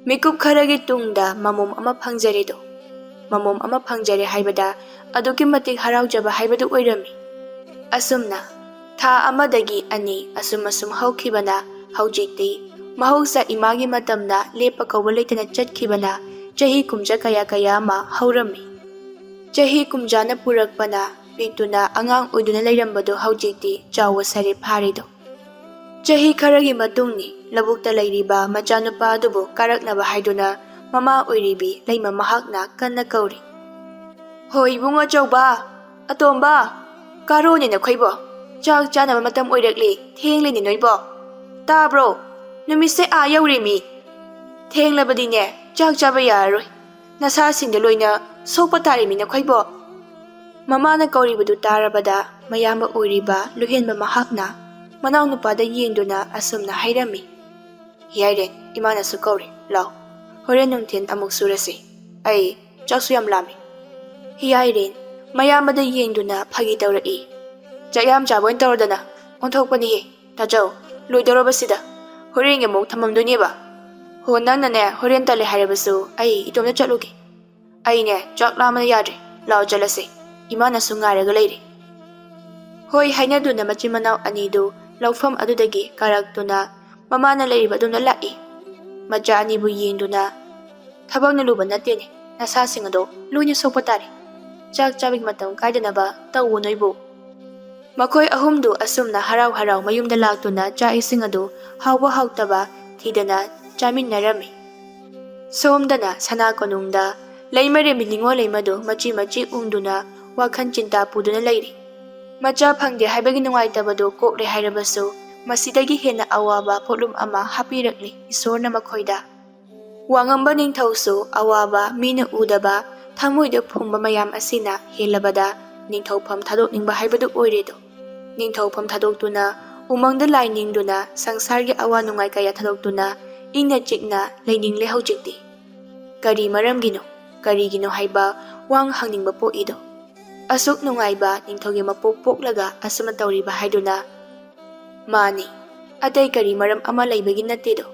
ꯃꯤꯀꯨꯞ ꯈꯔꯒꯤ ꯇꯨꯡꯗ ꯃꯃꯣꯝ ꯑꯃ ꯐꯪꯖꯔꯦꯗꯣ꯫ ꯃꯃꯣꯝ ꯑꯃ ꯐꯪꯖꯔꯦ ꯍꯥꯏꯕꯗ ꯑꯗꯨꯛꯀꯤ ꯃꯇꯤꯛ ꯍꯔꯥꯎꯖꯕ ꯍꯥꯏꯕꯗꯨ ꯑꯣꯏꯔꯝꯃꯤ꯫ ꯑꯁꯨꯝꯅ ꯊꯥ ꯑꯃꯗꯒꯤ ꯑꯅꯤ ꯑꯁꯨꯝ ꯑꯁꯨꯝ ꯍꯧꯈꯤꯕꯅ ꯍꯧꯖꯤꯛꯇꯤ ꯃꯍꯧꯁꯥ ꯏꯃꯥꯒꯤ ꯃꯇꯝꯅ ꯂꯦꯞꯄ ꯀꯧꯕ ꯂꯩꯇꯅ ꯆꯠꯈꯤꯕꯅ ꯆꯍꯤ ꯀꯨꯝꯖꯥ ꯀꯌꯥ ꯀꯌꯥ ꯑꯃ ꯍꯧꯔꯝꯃꯤ꯫ ꯆꯍꯤ ꯀꯨꯝꯖꯥꯅ ꯄꯨꯔꯛꯄꯅ ꯄꯤꯛꯇꯨꯅ ꯑꯉꯥꯡ ꯑꯣꯏꯗꯨꯅ ꯂꯩꯔꯝꯕꯗꯨ ꯍꯧꯖꯤꯛꯇꯤ ꯆꯥꯎꯕ ꯁꯥꯔꯦ ꯐꯥꯔꯦꯗꯣ꯫ ꯆꯍꯤ ꯈꯔꯒꯤ ꯃꯇꯨꯡꯅꯤ꯫ ꯂꯧꯕꯨꯛꯇ ꯂꯩꯔꯤꯕ ꯃꯆꯥꯅꯨꯄꯥ ꯑꯗꯨꯕꯨ ꯀꯥꯔꯛꯅꯕ ꯍꯥꯏꯗꯨꯅ ꯃꯃꯥ ꯑꯣꯏꯔꯤꯕꯤ ꯂꯩꯃ ꯃꯍꯥꯛꯅ ꯀꯟꯅ ꯀꯧꯔꯤ꯫ "ꯍꯣꯏ ꯏꯕꯨꯡꯉꯣ ꯑꯆꯧꯕ, ꯑꯇꯣꯝꯕ, ꯀꯥꯔꯣꯅꯦ ꯅꯈꯣꯏꯕꯣ꯫ ꯆꯥꯛ ꯆꯥꯅꯕ ꯃꯇꯝ ꯑꯣꯏꯔꯛꯂꯦ, ꯊꯦꯡꯂꯦꯅꯦ ꯅꯣꯏꯕꯣ꯫ ꯇꯥꯕ꯭ꯔꯣ? ꯅꯨꯃꯤꯠꯁꯦ ꯑꯥ ꯌꯧꯔꯦꯃꯤ꯫ ꯊꯦꯡꯂꯕꯗꯤꯅꯦ ꯆꯥꯛ ꯆꯥꯕ ꯌꯥꯔꯔꯣꯏ꯫ ꯅꯁꯥꯁꯤꯡꯗ ꯂꯣꯏꯅ ꯁꯣꯛꯄ ꯇꯥꯔꯦꯃꯤ ꯅꯈꯣꯏꯕꯣ꯫" ꯃꯃꯥꯅ ꯀꯧꯔꯤꯕꯗꯨ ꯇꯥꯔꯕꯗ ꯃꯌꯥꯝꯕ ꯑꯣꯏꯔꯤꯕ ꯂꯨꯍꯦꯟꯕ ꯃꯍꯥꯛꯅ ꯃꯅꯥꯎꯅꯨꯄꯥꯗ ꯌꯦꯡꯗꯨꯅ ꯑꯁꯨꯝꯅ ꯍꯥꯏꯔꯝꯃꯤ꯫ "ꯌꯥꯏꯔꯦ, ꯏꯃꯥꯅꯁꯨ ꯀꯧꯔꯤ, ꯂꯥꯎ꯫ ꯍꯣꯔꯦꯟ ꯅꯨꯡꯊꯤꯜ ꯑꯃꯨꯛ ꯁꯨꯔꯁꯤ꯫ ꯑꯩ ꯆꯥꯛꯁꯨ ꯌꯥꯝ ꯂꯥꯝꯃꯤ꯫" ꯌꯥꯏꯔꯦ ꯃꯌꯥꯝꯕꯗ ꯌꯦꯡꯗꯨꯅ ꯐꯥꯒꯤ ꯇꯧꯔꯛꯏ꯫ "ꯆꯥꯛ ꯌꯥꯝ ꯆꯥꯕ ꯑꯣꯏꯅ ꯇꯧꯔꯗꯅ, ꯑꯣꯟꯊꯣꯛꯄꯅꯤꯍꯦ꯫ ꯇꯥꯖꯧ, ꯂꯣꯏꯗꯧꯔꯕꯁꯤꯗ꯫ ꯍꯣꯔꯦꯟꯒꯤ ꯑꯃꯨꯛ ꯊꯝꯃꯝꯗꯣꯏꯅꯦꯕ꯫ ꯍꯣ, ꯅꯪꯅꯅꯦ ꯍꯣꯔꯦꯟ ꯇꯜꯂꯦ ꯍꯥꯏꯔꯕꯁꯨ ꯑꯩ ꯏꯇꯣꯝꯇ ꯆꯠꯂꯨꯒꯦ꯫ ꯑꯩꯅꯦ ꯆꯥꯛ ꯂꯥꯝꯕꯅ ꯌꯥꯗ꯭ꯔꯦ꯫ ꯂꯥꯛꯑꯣ ꯆꯠꯂꯁꯤ꯫ ꯏꯃꯥꯅꯁꯨ ꯉꯥꯏꯔꯒ ꯂꯩꯔꯦ꯫" ꯍꯣꯏ ꯍꯥꯏꯅꯗꯨꯅ ꯃꯆꯤꯟ ꯃꯅꯥꯎ ꯑꯅꯤꯗꯨ ꯂꯧꯐꯝ ꯑꯗꯨꯗꯒꯤ ꯀꯥꯔꯛꯇꯨꯅ ꯃꯃꯥꯅ ꯂꯩꯔꯤꯕ ꯑꯗꯣꯝꯗ ꯂꯥꯛꯏ꯫ ꯃꯆꯥ ꯑꯅꯤꯕꯨ ꯌꯦꯡꯗꯨꯅ, "ꯊꯕꯛꯅ ꯂꯨꯕ ꯅꯠꯇꯦꯅꯦ, ꯅꯁꯥꯁꯤꯡ ꯑꯗꯣ ꯂꯣꯏꯅ ꯁꯣꯛꯄ ꯇꯥꯔꯦ꯫ ꯆꯥꯛ ꯆꯥꯕꯒꯤ ꯃꯇꯝ ꯀꯥꯏꯗꯅꯕ ꯇꯧꯋꯣ ꯅꯣꯏꯕꯨ꯫" ꯃꯈꯣꯏ ꯑꯍꯨꯝꯗꯨ ꯑꯁꯨꯝꯅ ꯍꯔꯥꯎ ꯍꯔꯥꯎ ꯃꯌꯨꯝꯗ ꯂꯥꯛꯇꯨꯅ ꯆꯥꯛ ꯏꯁꯤꯡ ꯑꯗꯨ ꯍꯥꯎꯕ ꯍꯥꯎꯇꯕ ꯊꯤꯗꯅ ꯆꯥꯃꯤꯟꯅꯔꯝꯃꯤ꯫ ꯁꯣꯝꯗꯅ ꯁꯅꯥ ꯀꯣꯅꯨꯡꯗ ꯂꯩꯃꯔꯦꯝꯕꯤ ꯅꯤꯉꯣꯜ ꯂꯩꯃꯗꯨ ꯃꯆꯤ ꯃꯆꯤ ꯎꯪꯗꯨꯅ ꯋꯥꯈꯜ ꯆꯤꯟꯇꯥ ꯄꯨꯗꯨꯅ ꯂꯩꯔꯤ꯫ ꯃꯆꯥ ꯐꯪꯗꯦ ꯍꯥꯏꯕꯒꯤ ꯅꯨꯡꯉꯥꯏꯇꯕꯗꯨ ꯀꯣꯛꯂꯦ ꯍꯥꯏꯔꯕꯁꯨ, ꯃꯁꯤꯗꯒꯤ ꯍꯦꯟꯅ ꯑꯋꯥꯕ ꯄꯣꯠꯂꯨꯝ ꯑꯃ ꯍꯥꯞꯄꯤꯔꯛꯂꯤ ꯏꯁꯣꯔꯅ ꯃꯈꯣꯏꯗ꯫ ꯋꯥꯉꯝꯕ ꯅꯤꯡꯊꯧꯁꯨ ꯑꯋꯥꯕ ꯃꯤꯅ ꯎꯗꯕ ꯊꯃꯣꯏꯗ ꯐꯨꯝꯕ ꯃꯌꯥꯝ ꯑꯁꯤꯅ ꯍꯦꯜꯂꯕꯗ ꯅꯤꯡꯊꯧꯐꯝ ꯊꯥꯗꯣꯛꯅꯤꯡꯕ ꯍꯥꯏꯕꯗꯨ ꯑꯣꯏꯔꯦꯗꯣ꯫ ꯅꯤꯡꯊꯧꯐꯝ ꯊꯥꯗꯣꯛꯇꯨꯅ, ꯎꯃꯪꯗ ꯂꯥꯏ ꯅꯤꯡꯗꯨꯅ, ꯁꯪꯁꯥꯔꯒꯤ ꯑꯋꯥ ꯅꯨꯡꯉꯥꯏ ꯀꯌꯥ ꯊꯥꯗꯣꯛꯇꯨꯅ ꯏꯪꯅ ꯆꯤꯛꯅ ꯂꯩꯅꯤꯡꯂꯦ ꯍꯧꯖꯤꯛꯇꯤ꯫ ꯀꯔꯤ ꯃꯔꯝꯒꯤꯅꯣ? ꯀꯔꯤꯒꯤꯅꯣ ꯍꯥꯏꯕ ꯋꯥ ꯍꯪꯅꯤꯡꯕ ꯄꯣꯛꯏꯗꯣ꯫ ꯑꯁꯨꯛ ꯅꯨꯡꯉꯥꯏꯕ ꯅꯤꯡꯊꯧꯒꯤ ꯃꯄꯣꯛ ꯄꯣꯛꯂꯒ ꯑꯁꯨꯝꯅ ꯇꯧꯔꯤꯕ ꯍꯥꯏꯗꯨꯅ꯫ ꯃꯥꯅꯤ, ꯑꯇꯩ ꯀꯔꯤ ꯃꯔꯝ ꯑꯃ ꯂꯩꯕꯒꯤ ꯅꯠꯇꯦꯗꯣ꯫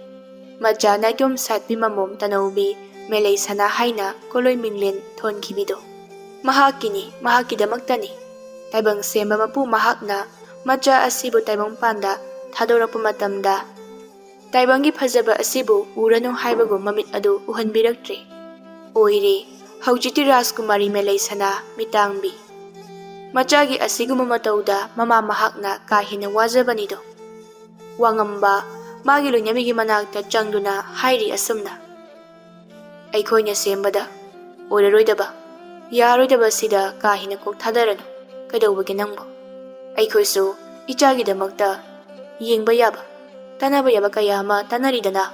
ꯃꯆꯥ ꯅꯥꯏꯇꯣꯝ ꯁꯥꯠꯄꯤ ꯃꯃꯣꯝ ꯇꯅꯧꯕꯤ ꯃꯦꯂꯩ ꯁꯅꯥ ꯍꯥꯏꯅ ꯀꯣꯂꯣꯏ ꯃꯤꯡꯂꯦꯟ ꯊꯣꯟꯈꯤꯕꯤꯗꯣ꯫ ꯃꯍꯥꯛꯀꯤꯅꯤ, ꯃꯍꯥꯛꯀꯤꯗꯃꯛꯇꯅꯤ꯫ ꯇꯥꯏꯕꯪ ꯁꯦꯝꯕ ꯃꯄꯨ ꯃꯍꯥꯛꯅ ꯃꯆꯥ ꯑꯁꯤꯕꯨ ꯇꯥꯏꯕꯪꯄꯥꯟꯗ ꯊꯥꯗꯣꯔꯛꯄ ꯃꯇꯝꯗ, ꯇꯥꯏꯕꯪꯒꯤ ꯐꯖꯕ ꯑꯁꯤꯕꯨ ꯎꯔꯅꯨ ꯍꯥꯏꯕꯒꯨꯝ ꯃꯃꯤꯠ ꯑꯗꯨ ꯎꯍꯟꯕꯤꯔꯛꯇ꯭ꯔꯦ꯫ ꯑꯣꯏꯔꯦ, ꯍꯧꯖꯤꯛꯇꯤ ꯔꯥꯖꯀꯨꯃꯥꯔꯤ ꯃꯦꯂꯩ ꯁꯅꯥ ꯃꯤꯇꯥꯡꯕꯤ꯫ ꯃꯆꯥꯒꯤ ꯑꯁꯤꯒꯨꯝꯕ ꯃꯇꯧꯗ ꯃꯃꯥ ꯃꯍꯥꯛꯅ ꯀꯥ ꯍꯦꯟꯅ ꯋꯥꯖꯕꯅꯤꯗꯣ꯫ ꯋꯥꯉꯝꯕ ꯃꯥꯒꯤ ꯂꯣꯏꯅꯕꯤꯒꯤ ꯃꯅꯥꯛꯇ ꯆꯪꯗꯨꯅ ꯍꯥꯏꯔꯤ ꯑꯁꯨꯝꯅ, "ꯑꯩꯈꯣꯏꯅ ꯁꯦꯝꯕꯗ ꯑꯣꯏꯔꯔꯣꯏꯗꯕ, ꯌꯥꯔꯣꯏꯗꯕ ꯑꯁꯤꯗ ꯀꯥ ꯍꯦꯟꯅ ꯀꯣꯛ ꯊꯥꯗꯔꯅꯨ꯫ ꯀꯩꯗꯧꯕꯒꯦ ꯅꯪꯕꯨ? ꯑꯩꯈꯣꯏꯁꯨ ꯏꯆꯥꯒꯤꯗꯃꯛꯇ ꯌꯦꯡꯕ ꯌꯥꯕ, ꯇꯥꯟꯅꯕ ꯌꯥꯕ ꯀꯌꯥ ꯑꯃ ꯇꯥꯟꯅꯔꯤꯗꯅ꯫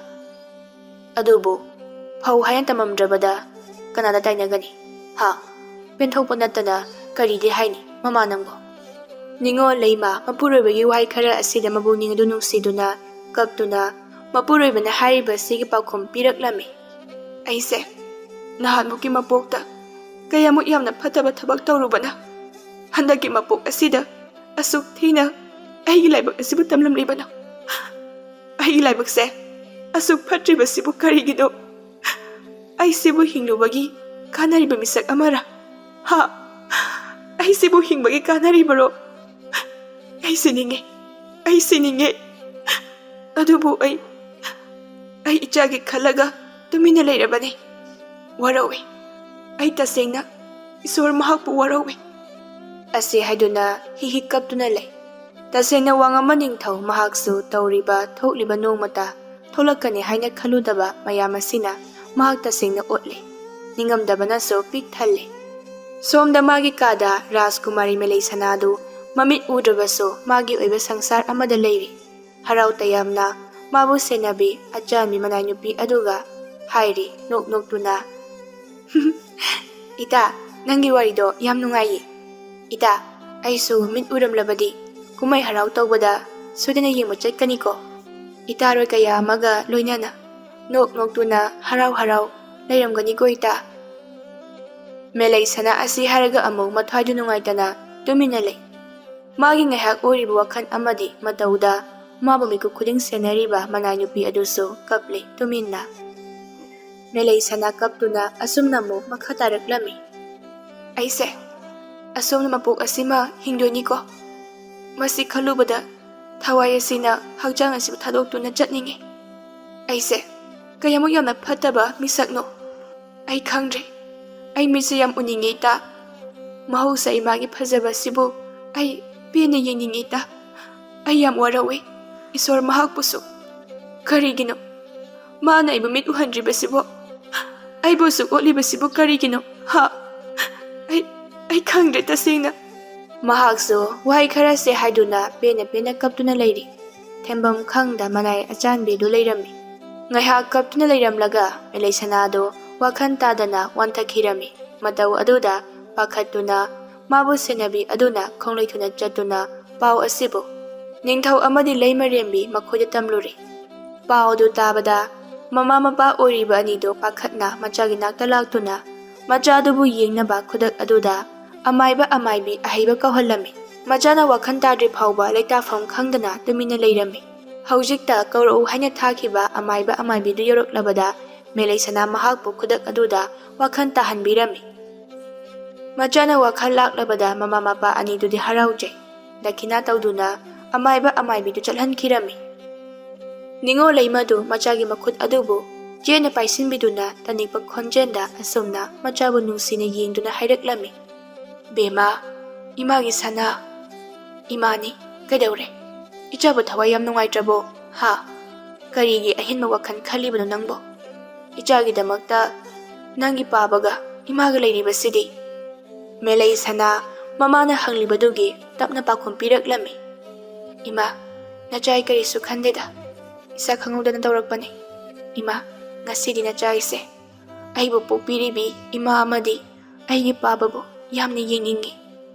ꯑꯗꯨꯕꯨ ꯐꯧ ꯍꯥꯏꯅ ꯇꯝꯃꯝꯗ꯭ꯔꯕꯗ ꯀꯅꯥꯗ ꯇꯥꯏꯅꯒꯅꯤ? ꯍꯥ? ꯄꯦꯟꯊꯣꯛꯄ ꯅꯠꯇꯅ ꯀꯔꯤꯗꯤ ꯍꯥꯏꯅꯤ ꯃꯃꯥ ꯅꯪꯕꯨ?" ꯅꯤꯉꯣꯜ ꯂꯩꯃ ꯃꯄꯨꯔꯣꯏꯕꯒꯤ ꯋꯥꯍꯩ ꯈꯔ ꯑꯁꯤꯗ ꯃꯄꯨꯛꯅꯤꯡ ꯑꯗꯨ ꯅꯨꯡꯁꯤꯗꯨꯅ, ꯀꯞꯇꯨꯅ, ꯃꯄꯨꯔꯣꯏꯕꯅ ꯍꯥꯏꯔꯤꯕ ꯑꯁꯤꯒꯤ ꯄꯥꯎꯈꯨꯝ ꯄꯤꯔꯛꯂꯝꯃꯤ꯫ "ꯑꯩꯁꯦ ꯅꯍꯥꯟꯃꯨꯛꯀꯤ ꯃꯄꯣꯛꯇ ꯀꯌꯥꯃꯨꯛ ꯌꯥꯝꯅ ꯐꯠꯇꯕ ꯊꯕꯛ ꯇꯧꯔꯨꯕꯅ ꯍꯟꯗꯛꯀꯤ ꯃꯄꯣꯛ ꯑꯁꯤꯗ ꯑꯁꯨꯛ ꯊꯤꯅ ꯑꯩꯒꯤ ꯂꯥꯏꯕꯛ ꯑꯁꯤꯕꯨ ꯇꯝꯂꯝꯂꯤꯕꯅꯣ? ꯑꯩꯒꯤ ꯂꯥꯏꯕꯛꯁꯦ ꯑꯁꯨꯛ ꯐꯠꯇ꯭ꯔꯤꯕꯁꯤꯕꯨ ꯀꯔꯤꯒꯤꯅꯣ? ꯑꯩꯁꯤꯕꯨ ꯍꯤꯡꯂꯨꯕꯒꯤ ꯀꯥꯟꯅꯔꯤꯕ ꯃꯤꯁꯛ ꯑꯃꯔ? ꯍꯥ? ꯑꯩꯁꯤꯕꯨ ꯍꯤꯡꯕꯒꯤ ꯀꯥꯟꯅꯔꯤꯕꯔꯣ? ꯑꯩ ꯁꯤꯅꯤꯡꯉꯦ, ꯑꯩ ꯁꯤꯅꯤꯡꯉꯦ꯫ ꯑꯗꯨꯕꯨ ꯑꯩ, ꯑꯩ ꯏꯆꯥꯒꯤ ꯈꯜꯂꯒ ꯇꯨꯃꯤꯟꯅ ꯂꯩꯔꯕꯅꯤ꯫ ꯋꯥꯔꯧꯏ꯫ ꯑꯩ ꯇꯁꯦꯡꯅ ꯏꯁꯣꯔ ꯃꯍꯥꯛꯄꯨ ꯋꯥꯔꯧꯏ"꯫ ꯑꯁꯤ ꯍꯥꯏꯗꯨꯅ ꯍꯤ ꯍꯤ ꯀꯞꯇꯨꯅ ꯂꯩ꯫ ꯇꯁꯦꯡꯅ ꯋꯥꯡꯉꯝꯕ ꯅꯤꯡꯊꯧ ꯃꯍꯥꯛꯁꯨ ꯇꯧꯔꯤꯕ ꯊꯣꯛꯂꯤꯕ ꯅꯣꯡꯃꯇ ꯊꯣꯛꯂꯛꯀꯅꯤ ꯍꯥꯏꯅ ꯈꯜꯂꯨꯗꯕ ꯃꯌꯥꯝ ꯑꯁꯤꯅ ꯃꯍꯥꯛ ꯇꯁꯦꯡꯅ ꯑꯣꯠꯂꯤ꯫ ꯅꯤꯡꯉꯝꯗꯕꯅꯁꯨ ꯄꯤꯛ ꯊꯜꯂꯤ꯫ ꯁꯣꯝꯗ ꯃꯥꯒꯤ ꯀꯥꯗ ꯔꯥꯖꯀꯨꯃꯥꯔꯤ ꯃꯦꯂꯩ ꯁꯅꯥꯗꯨ ꯃꯃꯤꯠ ꯎꯗ꯭ꯔꯕꯁꯨ ꯃꯥꯒꯤ ꯑꯣꯏꯕ ꯁꯪꯁꯥꯔ ꯑꯃꯗ ꯂꯩꯔꯤ꯫ ꯍꯔꯥꯎ ꯇꯌꯥꯝꯅ ꯃꯥꯕꯨ ꯁꯦꯟꯅꯕꯤ ꯑꯆꯥꯟꯕꯤ ꯃꯅꯥꯏ ꯅꯨꯄꯤ ꯑꯗꯨꯒ ꯍꯥꯏꯔꯤ ꯅꯣꯛ ꯅꯣꯛꯇꯨꯅ, "ꯏꯇꯥ, ꯅꯪꯒꯤ ꯋꯥꯔꯤꯗꯣ ꯌꯥꯝ ꯅꯨꯡꯉꯥꯏꯌꯦ꯫ ꯏꯇꯥ, ꯑꯩꯁꯨ ꯃꯤꯠ ꯎꯔꯝꯂꯕꯗꯤ ꯀꯨꯝꯍꯩ ꯍꯔꯥꯎ ꯇꯧꯕꯗ ꯁꯣꯏꯗꯅ ꯌꯦꯡꯕ ꯆꯠꯀꯅꯤꯀꯣ꯫ ꯏꯇꯥꯔꯣꯏ ꯀꯌꯥ ꯑꯃꯒ ꯂꯣꯏꯅꯅ ꯅꯣꯛ ꯅꯣꯛꯇꯨꯅ ꯍꯔꯥꯎ ꯍꯔꯥꯎ ꯂꯩꯔꯝꯒꯅꯤꯀꯣ ꯏꯇꯥ"꯫ ꯃꯦꯂꯩ ꯁꯅꯥ ꯑꯁꯤ ꯍꯥꯏꯔꯒ ꯑꯃꯨꯛ ꯃꯊ꯭ꯋꯥꯏꯗꯨ ꯅꯨꯡꯉꯥꯏꯇꯅ ꯇꯨꯃꯤꯟꯅ ꯂꯩ꯫ ꯃꯥꯒꯤ ꯉꯥꯏꯍꯥꯛ ꯑꯣꯏꯔꯤꯕ ꯋꯥꯈꯜ ꯑꯃꯗꯤ ꯃꯇꯧꯗ ꯃꯥꯕꯨ ꯃꯤꯀꯨꯞ ꯈꯨꯗꯤꯡ ꯁꯦꯟꯅꯔꯤꯕ ꯃꯅꯥꯏ ꯅꯨꯄꯤ ꯑꯗꯨꯁꯨ ꯀꯞꯂꯤ ꯇꯨꯃꯤꯟꯅ꯫ ꯃꯦꯂꯩ ꯁꯅꯥ ꯀꯞꯇꯨꯅ ꯑꯁꯨꯝꯅ ꯑꯃꯨꯛ ꯃꯈꯥ ꯇꯥꯔꯛꯂꯝꯃꯤ, "ꯑꯩꯁꯦ ꯑꯁꯣꯝꯅ ꯃꯄꯣꯛ ꯑꯁꯤꯃ ꯍꯤꯡꯗꯣꯏꯅꯤꯀꯣ꯫ ꯃꯁꯤ ꯈꯜꯂꯨꯕꯗ ꯊꯋꯥꯏ ꯑꯁꯤꯅ ꯍꯛꯆꯥꯡ ꯑꯁꯤꯕꯨ ꯊꯥꯗꯣꯛꯇꯨꯅ ꯆꯠꯅꯤꯡꯉꯤ꯫ ꯑꯩꯁꯦ ꯀꯌꯥꯃꯨꯛ ꯌꯥꯝꯅ ꯐꯠꯇꯕ ꯃꯤꯁꯛꯅꯣ꯫ ꯑꯩ ꯈꯪꯗ꯭ꯔꯦ꯫ ꯑꯩ ꯃꯤꯠꯁꯦ ꯌꯥꯝ ꯎꯅꯤꯡꯉꯦ ꯏꯇꯥ꯫ ꯃꯍꯧꯁꯥ ꯏꯃꯥꯒꯤ ꯐꯖꯕ ꯑꯁꯤꯕꯨ ꯑꯩ ꯄꯦꯟꯅ ꯌꯦꯡꯅꯤꯡꯉꯦ ꯏꯇꯥ꯫ ꯑꯩ ꯌꯥꯝ ꯋꯥꯔꯧꯏ꯫ ꯏꯁꯣꯔ ꯃꯍꯥꯛꯄꯨꯁꯨ꯫ ꯀꯔꯤꯒꯤꯅꯣ ꯃꯥꯅ ꯑꯩꯕꯨ ꯃꯤꯠ ꯎꯍꯟꯗ꯭ꯔꯤꯕꯁꯤꯕꯣ? ꯑꯩꯕꯨ ꯑꯁꯨꯛ ꯑꯣꯠꯂꯤꯕꯁꯤꯕꯨ ꯀꯔꯤꯒꯤꯅꯣ? ꯍꯥ? ꯑꯩ, ꯑꯩ ꯈꯪꯗ꯭ꯔꯦ ꯇꯁꯦꯡꯅ"꯫ ꯃꯍꯥꯛꯁꯨ ꯋꯥꯍꯩ ꯈꯔꯁꯦ ꯍꯥꯏꯗꯨꯅ ꯄꯦꯟꯅ ꯄꯦꯟꯅ ꯀꯞꯇꯨꯅ ꯂꯩꯔꯤ꯫ ꯊꯦꯝꯐꯝ ꯈꯪꯗ ꯃꯅꯥꯏ ꯑꯆꯥꯟꯕꯤꯗꯨ ꯂꯩꯔꯝꯃꯤ꯫ ꯉꯥꯏꯍꯥꯛ ꯀꯞꯇꯨꯅ ꯂꯩꯔꯝꯂꯒ ꯃꯦꯂꯩ ꯁꯅꯥꯗꯨ ꯋꯥꯈꯜ ꯇꯥꯗꯅ ꯋꯥꯟꯊꯈꯤꯔꯝꯃꯤ꯫ ꯃꯇꯧ ꯑꯗꯨꯗ ꯄꯥꯈꯠꯇꯨꯅ ꯃꯥꯕꯨ ꯁꯦꯟꯅꯕꯤ ꯑꯗꯨꯅ ꯈꯣꯡꯂꯩ ꯊꯨꯅ ꯆꯠꯇꯨꯅ ꯄꯥꯎ ꯑꯁꯤꯕꯨ ꯅꯤꯡꯊꯧ ꯑꯃꯗꯤ ꯂꯩꯃꯔꯦꯝꯕꯤ ꯃꯈꯣꯏꯗ ꯇꯝꯂꯨꯔꯦ꯫ ꯄꯥꯎ ꯑꯗꯨ ꯇꯥꯕꯗ ꯃꯃꯥ ꯃꯄꯥ ꯑꯣꯏꯔꯤꯕ ꯑꯅꯤꯗꯨ ꯄꯥꯈꯠꯅ ꯃꯆꯥꯒꯤ ꯅꯥꯛꯇ ꯂꯥꯛꯇꯨꯅ ꯃꯆꯥꯗꯨꯕꯨ ꯌꯦꯡꯅꯕ ꯈꯨꯗꯛ ꯑꯗꯨꯗ ꯑꯃꯥꯏꯕ ꯑꯃꯥꯏꯕꯤ ꯑꯍꯩꯕ ꯀꯧꯍꯜꯂꯝꯃꯤ꯫ ꯃꯆꯥꯅ ꯋꯥꯈꯜ ꯇꯥꯗ꯭ꯔꯤ ꯐꯥꯎꯕ ꯂꯩꯇꯥꯐꯝ ꯈꯪꯗꯅ ꯇꯨꯃꯤꯟꯅ ꯂꯩꯔꯝꯃꯤ꯫ ꯍꯧꯖꯤꯛꯇ ꯀꯧꯔꯛꯎ ꯍꯥꯏꯅ ꯊꯥꯈꯤꯕ ꯑꯃꯥꯏꯕ ꯑꯃꯥꯏꯕꯤꯗꯨ ꯌꯧꯔꯛꯂꯕꯗ ꯃꯦꯂꯩꯁꯅꯥ ꯃꯍꯥꯛꯄꯨ ꯈꯨꯗꯛ ꯑꯗꯨꯗ ꯋꯥꯈꯜ ꯇꯥꯍꯟꯕꯤꯔꯝꯃꯤ꯫ ꯃꯆꯥꯅ ꯋꯥꯈꯜ ꯂꯥꯛꯂꯕꯗ ꯃꯃꯥ ꯃꯄꯥ ꯑꯅꯤꯗꯨꯗꯤ ꯍꯔꯥꯎꯖꯩ꯫ ꯗꯈꯤꯅꯥ ꯇꯧꯗꯨꯅ ꯑꯃꯥꯏꯕ ꯑꯃꯥꯏꯕꯤꯗꯨ ꯆꯠꯍꯟꯈꯤꯔꯝꯃꯤ꯫ ꯅꯤꯉꯣꯜ ꯂꯩꯃꯗꯨ ꯃꯆꯥꯒꯤ ꯃꯈꯨꯠ ꯑꯗꯨꯕꯨ ꯆꯦꯠꯅ ꯄꯥꯏꯁꯤꯟꯕꯤꯗꯨꯅ ꯇꯅꯤꯛꯄ ꯈꯣꯟꯖꯦꯜꯗ ꯑꯁꯨꯝꯅ ꯃꯆꯥꯕꯨ ꯅꯨꯡꯁꯤꯅ ꯌꯦꯡꯗꯨꯅ ꯍꯥꯏꯔꯛꯂꯝꯃꯤ, "ꯕꯦꯝꯃ, "ꯏꯃꯥꯒꯤ ꯁꯅꯥ, ꯏꯃꯥꯅꯤ, ꯀꯩꯗꯧꯔꯦ? ꯏꯆꯥꯕꯨ ꯊꯋꯥꯏ ꯌꯥꯝ ꯅꯨꯡꯉꯥꯏꯇ꯭ꯔꯕꯣ? ꯍꯥ? ꯀꯔꯤꯒꯤ ꯑꯍꯦꯟꯕ ꯋꯥꯈꯜ ꯈꯜꯂꯤꯕꯅꯣ ꯅꯪꯕꯣ? ꯏꯆꯥꯒꯤꯗꯃꯛꯇ ꯅꯪꯒꯤ ꯄꯥꯕꯒ ꯏꯃꯥꯒ ꯂꯩꯔꯤꯕꯁꯤꯗꯤ?" ꯃꯦꯂꯩ ꯁꯅꯥ ꯃꯃꯥꯅ ꯍꯪꯂꯤꯕꯗꯨꯒꯤ ꯇꯞꯅ ꯄꯥꯎꯈꯨꯝ ꯄꯤꯔꯛꯂꯝꯃꯤ꯫ "ꯏꯃꯥ, ꯅꯆꯥꯏ ꯀꯔꯤꯁꯨ ꯈꯟꯗꯦꯗ꯫ ꯏꯁꯥ ꯈꯪꯍꯧꯗꯅ ꯇꯧꯔꯛꯄꯅꯤ꯫ ꯏꯃꯥ, ꯉꯁꯤꯗꯤ ꯅꯆꯥꯏꯁꯦ, ꯑꯩꯕꯨ ꯄꯣꯛꯄꯤꯔꯤꯕꯤ ꯏꯃꯥ ꯑꯃꯗꯤ ꯑꯩꯒꯤ ꯄꯥꯕꯕꯨ ꯌꯥꯝꯅ ꯌꯦꯡꯅꯤꯡꯏ꯫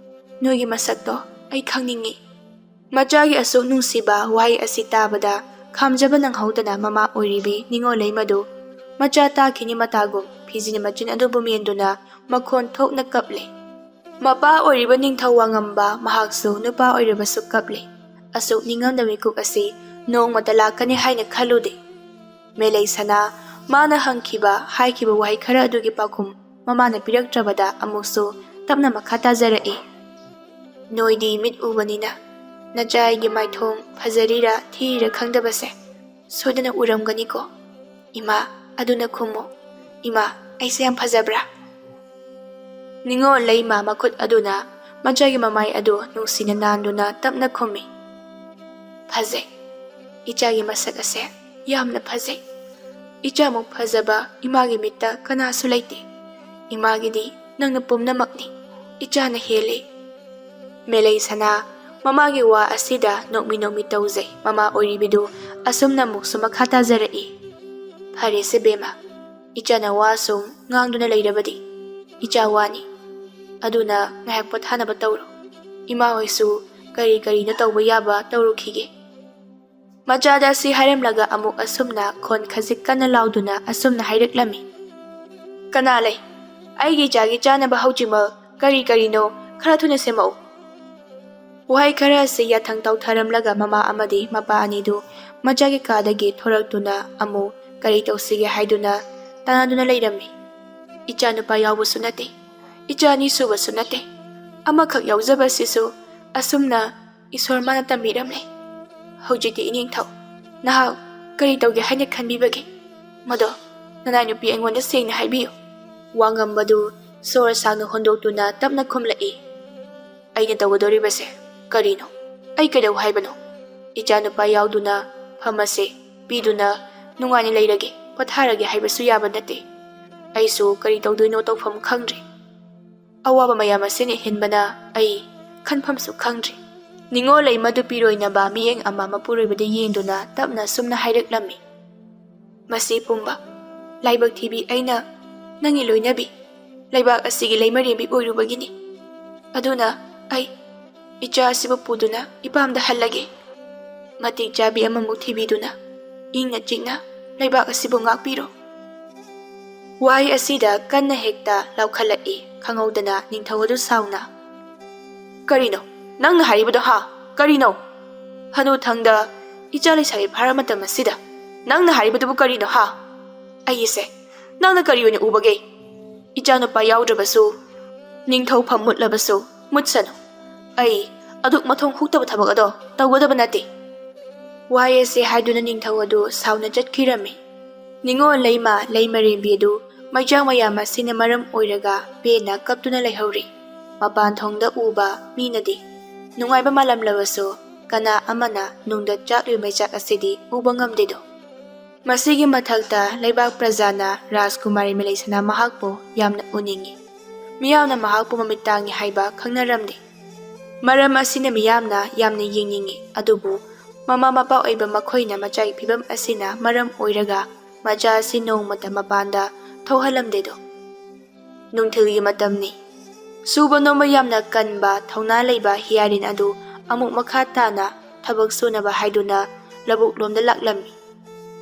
ꯅꯣꯏꯒꯤ ꯃꯁꯛꯇꯣ ꯑꯩ ꯈꯪꯅꯤꯡꯏ꯫" ꯃꯆꯥꯒꯤ ꯑꯁꯨꯛ ꯅꯨꯡꯁꯤꯕ ꯋꯥꯍꯩ ꯑꯁꯤ ꯇꯥꯕꯗ ꯈꯥꯝꯖꯕ ꯅꯪꯍꯧꯗꯅ ꯃꯃꯥ ꯑꯣꯏꯔꯤꯕꯤ ꯅꯤꯉꯣꯜ ꯂꯩꯃꯗꯨ ꯃꯆꯥ ꯇꯥꯈꯤꯅꯤ ꯃꯇꯥꯒꯨꯝ ꯐꯤꯖꯤꯟ ꯃꯆꯤꯟ ꯑꯗꯨꯕꯨ ꯃꯦꯟꯗꯨꯅ ꯃꯈꯣꯟ ꯊꯣꯛꯅ ꯀꯞꯂꯦ꯫ ꯃꯄꯥ ꯑꯣꯏꯔꯤꯕ ꯅꯤꯡꯊꯧ ꯋꯥꯉꯝꯕ ꯃꯍꯥꯛꯁꯨ ꯅꯨꯄꯥ ꯑꯣꯏꯔꯕꯁꯨ ꯀꯞꯂꯦ꯫ ꯑꯁꯨꯛ ꯅꯤꯡꯉꯝꯗꯕ ꯃꯤꯀꯨꯞ ꯑꯁꯤ ꯅꯣꯡꯃꯇ ꯂꯥꯛꯀꯅꯤ ꯍꯥꯏꯅ ꯈꯜꯂꯨꯗꯦ꯫ ꯃꯦꯂꯩ ꯁꯅꯥ ꯃꯥꯅ ꯍꯪꯈꯤꯕ, ꯍꯥꯏꯈꯤꯕ ꯋꯥꯍꯩ ꯈꯔ ꯑꯗꯨꯒꯤ ꯄꯥꯎꯈꯨꯝ ꯃꯃꯥꯅ ꯄꯤꯔꯛꯇ꯭ꯔꯕꯗ ꯑꯃꯨꯛꯁꯨ ꯇꯞꯅ ꯃꯈꯥ ꯇꯥꯖꯔꯛꯏ꯫ "ꯅꯣꯏꯗꯤ ꯃꯤꯠ ꯎꯕꯅꯤꯅ ꯅꯆꯥ ꯑꯩꯒꯤ ꯃꯥꯏꯊꯣꯡ ꯐꯖꯔꯤꯔꯥ ꯊꯤꯔꯤꯔꯥ ꯈꯪꯗꯕꯁꯦ ꯁꯣꯏꯗꯅ ꯎꯔꯝꯒꯅꯤꯀꯣ꯫ ꯏꯃꯥ, ꯑꯗꯨꯅ ꯈꯨꯝꯃꯨ꯫ ꯏꯃꯥ, ꯑꯩꯁꯦ ꯌꯥꯝ ꯐꯖꯕ꯭ꯔꯥ?" ꯅꯤꯉꯣꯜ ꯂꯩꯃ ꯃꯈꯨꯠ ꯑꯗꯨꯅ ꯃꯆꯥꯒꯤ ꯃꯃꯥꯏ ꯑꯗꯨ ꯅꯨꯡꯁꯤꯅ ꯅꯥꯟꯗꯨꯅ ꯇꯞꯅ ꯈꯨꯝꯃꯤ꯫ "ꯐꯖꯩ꯫ ꯏꯆꯥꯒꯤ ꯃꯁꯛ ꯑꯁꯦ ꯌꯥꯝꯅ ꯐꯖꯩ꯫ ꯏꯆꯥꯃꯨꯛ ꯐꯖꯕ ꯏꯃꯥꯒꯤ ꯃꯤꯠꯇ ꯀꯅꯥꯁꯨ ꯂꯩꯇꯦ꯫ ꯏꯃꯥꯒꯤꯗꯤ ꯅꯪꯅ ꯄꯨꯝꯅꯃꯛꯅꯤ꯫ ꯏꯆꯥꯅ ꯍꯦꯜꯂꯤ꯫" ꯃꯦꯂꯩ ꯁꯅꯥ ꯃꯃꯥꯒꯤ ꯋꯥ ꯑꯁꯤꯗ ꯅꯣꯛꯃꯤ ꯅꯣꯛꯃꯤ ꯇꯧꯖꯩ꯫ ꯃꯃꯥ ꯑꯣꯏꯔꯤꯕꯤꯗꯨ ꯑꯁꯨꯝꯅ ꯑꯃꯨꯛꯁꯨ ꯃꯈꯥ ꯇꯥꯖꯔꯛꯏ꯫ "ꯐꯔꯦꯁꯦ ꯕꯦꯝꯃ, ꯏꯆꯥꯅ ꯋꯥ ꯁꯨꯝ ꯉꯥꯡꯗꯨꯅ ꯂꯩꯔꯕꯗꯤ ꯏꯆꯥ ꯋꯥꯅꯤ꯫ ꯑꯗꯨꯅ ꯉꯥꯏꯍꯥꯛ ꯄꯣꯊꯥꯅꯕ ꯇꯧꯔꯣ꯫ ꯏꯃꯥ ꯍꯣꯏꯁꯨ ꯀꯔꯤ ꯀꯔꯤꯅꯣ ꯇꯧꯕ ꯌꯥꯕ ꯇꯧꯔꯨꯈꯤꯒꯦ꯫" ꯃꯆꯥꯗ ꯑꯁꯤ ꯍꯥꯏꯔꯝꯂꯒ ꯑꯃꯨꯛ ꯑꯁꯨꯝꯅ ꯈꯣꯟ ꯈꯖꯤꯛ ꯀꯟꯅ ꯂꯥꯎꯗꯨꯅ ꯑꯁꯨꯝꯅ ꯍꯥꯏꯔꯛꯂꯝꯃꯤ꯫ "ꯀꯅꯥ ꯂꯩ? ꯑꯩꯒꯤ ꯏꯆꯥꯒꯤ ꯆꯥꯅꯕ ꯍꯧꯖꯤꯛꯃꯛ ꯀꯔꯤ ꯀꯔꯤꯅꯣ ꯈꯔ ꯊꯨꯅ ꯁꯦꯝꯃꯛꯎ꯫" ꯋꯥꯍꯩ ꯈꯔ ꯑꯁꯤ ꯌꯥꯊꯪ ꯇꯧꯊꯔꯝꯂꯒ ꯃꯃꯥ ꯑꯃꯗꯤ ꯃꯄꯥ ꯑꯅꯤꯗꯨ ꯃꯆꯥꯒꯤ ꯀꯥꯗꯒꯤ ꯊꯣꯔꯛꯇꯨꯅ ꯑꯃꯨꯛ ꯀꯔꯤ ꯇꯧꯁꯤꯒꯦ ꯍꯥꯏꯗꯨꯅ ꯇꯥꯟꯅꯗꯨꯅ ꯂꯩꯔꯝꯃꯤ꯫ "ꯏꯆꯥꯅꯨꯄꯥ ꯌꯥꯎꯕꯁꯨ ꯅꯠꯇꯦ, ꯏꯆꯥ ꯑꯅꯤ ꯁꯨꯕꯁꯨ ꯅꯠꯇꯦ, ꯑꯃꯈꯛ ꯌꯥꯎꯖꯕꯁꯤꯁꯨ ꯑꯁꯨꯝꯅ ꯏꯁꯣꯔ ꯃꯥꯅ ꯇꯝꯕꯤꯔꯝꯂꯦ꯫ ꯍꯧꯖꯤꯛꯇꯤ ꯏꯅꯦꯡꯊꯧ, ꯅꯍꯥꯛ ꯀꯔꯤ ꯇꯧꯒꯦ ꯍꯥꯏꯅ ꯈꯟꯕꯤꯕꯒꯦ? ꯃꯗꯣ ꯅꯅꯥꯏ ꯅꯨꯄꯤ ꯑꯩꯉꯣꯟꯗ ꯁꯦꯡꯅ ꯍꯥꯏꯕꯤꯌꯨ꯫" ꯋꯥ ꯉꯝꯕꯗꯨ ꯁꯣꯔ ꯁꯥꯡꯅ ꯍꯣꯟꯗꯣꯛꯇꯨꯅ ꯇꯞꯅ ꯈꯨꯝꯂꯛꯏ꯫ ꯑꯩꯅ ꯇꯧꯒꯗꯧꯔꯤꯕꯁꯦ ꯀꯔꯤꯅꯣ? ꯑꯩ ꯀꯩꯗꯧ ꯍꯥꯏꯕꯅꯣ? ꯏꯆꯥꯅꯨꯄꯥ ꯌꯥꯎꯗꯨꯅ ꯐꯝ ꯑꯁꯦ ꯄꯤꯗꯨꯅ ꯅꯨꯡꯉꯥꯏꯅ ꯂꯩꯔꯒꯦ, ꯄꯣꯊꯥꯔꯒꯦ ꯍꯥꯏꯕꯁꯨ ꯌꯥꯕ ꯅꯠꯇꯦ꯫ ꯑꯩꯁꯨ ꯀꯔꯤ ꯇꯧꯗꯣꯏꯅꯣ ꯇꯧꯐꯝ ꯈꯪꯗ꯭ꯔꯦ꯫ ꯑꯋꯥꯕ ꯃꯌꯥꯝ ꯑꯁꯤꯅ ꯍꯦꯟꯕꯅ ꯑꯩ ꯈꯟꯐꯝꯁꯨ ꯈꯪꯗ꯭ꯔꯦ꯫ ꯅꯤꯉꯣꯜ ꯂꯩꯃꯗꯨ ꯄꯤꯔꯣꯏꯅꯕ ꯃꯤꯠꯌꯦꯡ ꯑꯃ ꯃꯄꯨꯔꯣꯏꯕꯗ ꯌꯦꯡꯗꯨꯅ ꯇꯞꯅ ꯁꯨꯝꯅ ꯍꯥꯏꯔꯛꯂꯝꯃꯤ꯫ ꯃꯁꯤ ꯄꯨꯝꯕ ꯂꯥꯏꯕꯛ ꯊꯤꯕꯤ ꯑꯩꯅ ꯅꯪꯒꯤ ꯂꯣꯏꯅꯕꯤ, ꯂꯩꯕꯥꯛ ꯑꯁꯤꯒꯤ ꯂꯩꯃꯔꯦꯝꯕꯤ ꯑꯣꯏꯔꯨꯕꯒꯤꯅꯤ꯫ ꯑꯗꯨꯅ ꯑꯩ ꯏꯆꯥ ꯑꯁꯤꯕꯨ ꯄꯨꯗꯨꯅ ꯏꯄꯥꯝꯗ ꯍꯜꯂꯒꯦ꯫ ꯃꯇꯤꯛ ꯆꯥꯕꯤ ꯑꯃꯃꯨꯛ ꯊꯤꯕꯤꯗꯨꯅ ꯏꯪꯅ ꯆꯤꯛꯅ ꯂꯩꯕꯥꯛ ꯑꯁꯤꯕꯨ ꯉꯥꯛꯄꯤꯔꯣ꯫ ꯋꯥꯍꯩ ꯑꯁꯤꯗ ꯀꯟꯅ ꯍꯦꯛꯇ ꯂꯥꯎꯈꯠꯂꯛꯏ꯫ ꯈꯪꯍꯧꯗꯅ ꯅꯤꯡꯊꯧ ꯑꯗꯨ ꯁꯥꯎꯅ, "ꯀꯔꯤꯅꯣ ꯅꯪꯅ ꯍꯥꯏꯔꯤꯕꯗꯣ, ꯍꯥ? ꯀꯔꯤꯅꯣ? ꯍꯅꯨꯊꯪꯗ ꯏꯆꯥ ꯂꯩꯁꯥꯕꯤ ꯐꯥꯔ ꯃꯇꯝ ꯑꯁꯤꯗ ꯅꯪꯅ ꯍꯥꯏꯔꯤꯕꯗꯨꯕꯨ ꯀꯔꯤꯅꯣ, ꯍꯥ? ꯑꯩꯒꯤꯁꯦ ꯅꯪꯅ ꯀꯔꯤ ꯑꯣꯏꯅ ꯎꯕꯒꯦ? ꯏꯆꯥꯅꯨꯄꯥ ꯌꯥꯎꯗ꯭ꯔꯕꯁꯨ, ꯅꯤꯡꯊꯧ ꯐꯝ ꯃꯨꯠꯂꯕꯁꯨ ꯃꯨꯠꯁꯅꯨ꯫ ꯑꯩ ꯑꯗꯨꯛ ꯃꯊꯣꯡ ꯍꯨꯛꯇꯕ ꯊꯕꯛ ꯑꯗꯣ ꯇꯧꯒꯗꯕ ꯅꯠꯇꯦ꯫" ꯋꯥꯍꯩ ꯑꯁꯤ ꯍꯥꯏꯗꯨꯅ ꯅꯤꯡꯊꯧ ꯑꯗꯨ ꯁꯥꯎꯅ ꯆꯠꯈꯤꯔꯝꯃꯤ꯫ ꯅꯤꯉꯣꯜ ꯂꯩꯃ ꯂꯩꯃꯔꯦꯝꯕꯤ ꯑꯗꯨ ꯃꯩꯆꯥꯛ ꯃꯌꯥꯝ ꯑꯁꯤꯅ ꯃꯔꯝ ꯑꯣꯏꯔꯒ ꯄꯦꯟꯅ ꯀꯞꯇꯨꯅ ꯂꯩꯍꯧꯔꯤ꯫ ꯃꯄꯥꯟ ꯊꯣꯡꯗ ꯎꯕ ꯃꯤꯅꯗꯤ ꯅꯨꯡꯉꯥꯏꯕ ꯃꯥꯜꯂꯝꯂꯕꯁꯨ, ꯀꯅꯥ ꯑꯃꯅ ꯅꯨꯡꯗ ꯆꯥꯛꯂꯤꯕ ꯃꯩꯆꯥꯛ ꯑꯁꯤꯗꯤ ꯎꯕ ꯉꯝꯗꯦꯗꯣ꯫ ꯃꯁꯤꯒꯤ ꯃꯊꯛꯇ ꯂꯩꯕꯥꯛ ꯄ꯭ꯔꯖꯥꯅ ꯔꯥꯖꯀꯨꯃꯥꯔꯤ ꯃꯤꯂꯩꯁꯅꯥ ꯃꯍꯥꯛꯄꯨ ꯌꯥꯝꯅ ꯎꯅꯤꯡꯏ꯫ ꯃꯤꯌꯥꯝꯅ ꯃꯍꯥꯛꯄꯨ ꯃꯃꯤꯠ ꯇꯥꯡꯏ ꯍꯥꯏꯕ ꯈꯪꯅꯔꯝꯗꯦ꯫ ꯃꯔꯝ ꯑꯁꯤꯅ ꯃꯤꯌꯥꯝꯅ ꯌꯥꯝꯅ ꯌꯦꯡꯅꯤꯡꯏ, ꯑꯗꯨꯕꯨ ꯃꯃꯥ ꯃꯄꯥ ꯑꯣꯏꯕ ꯃꯈꯣꯏꯅ ꯃꯆꯥꯒꯤ ꯐꯤꯕꯝ ꯑꯁꯤꯅ ꯃꯔꯝ ꯑꯣꯏꯔꯒ ꯃꯆꯥ ꯑꯁꯤ ꯅꯣꯡꯃꯇ ꯃꯄꯥꯟꯗ ꯊꯣꯛꯍꯜꯂꯝꯗꯦꯗꯣ꯫ ꯅꯨꯡꯊꯤꯜꯒꯤ ꯃꯇꯝꯅꯤ꯫ ꯁꯨꯕ ꯅꯣꯝꯕ ꯌꯥꯝꯅ ꯀꯟꯕ, ꯊꯧꯅꯥ ꯂꯩꯕ ꯍꯤꯌꯥꯔꯤꯟ ꯑꯗꯨ ꯑꯃꯨꯛ ꯃꯈꯥ ꯇꯥꯅ ꯊꯕꯛ ꯁꯨꯅꯕ ꯍꯥꯏꯗꯨꯅ ꯂꯧꯕꯨꯛ ꯂꯣꯝꯗ ꯂꯥꯛꯂꯝꯃꯤ꯫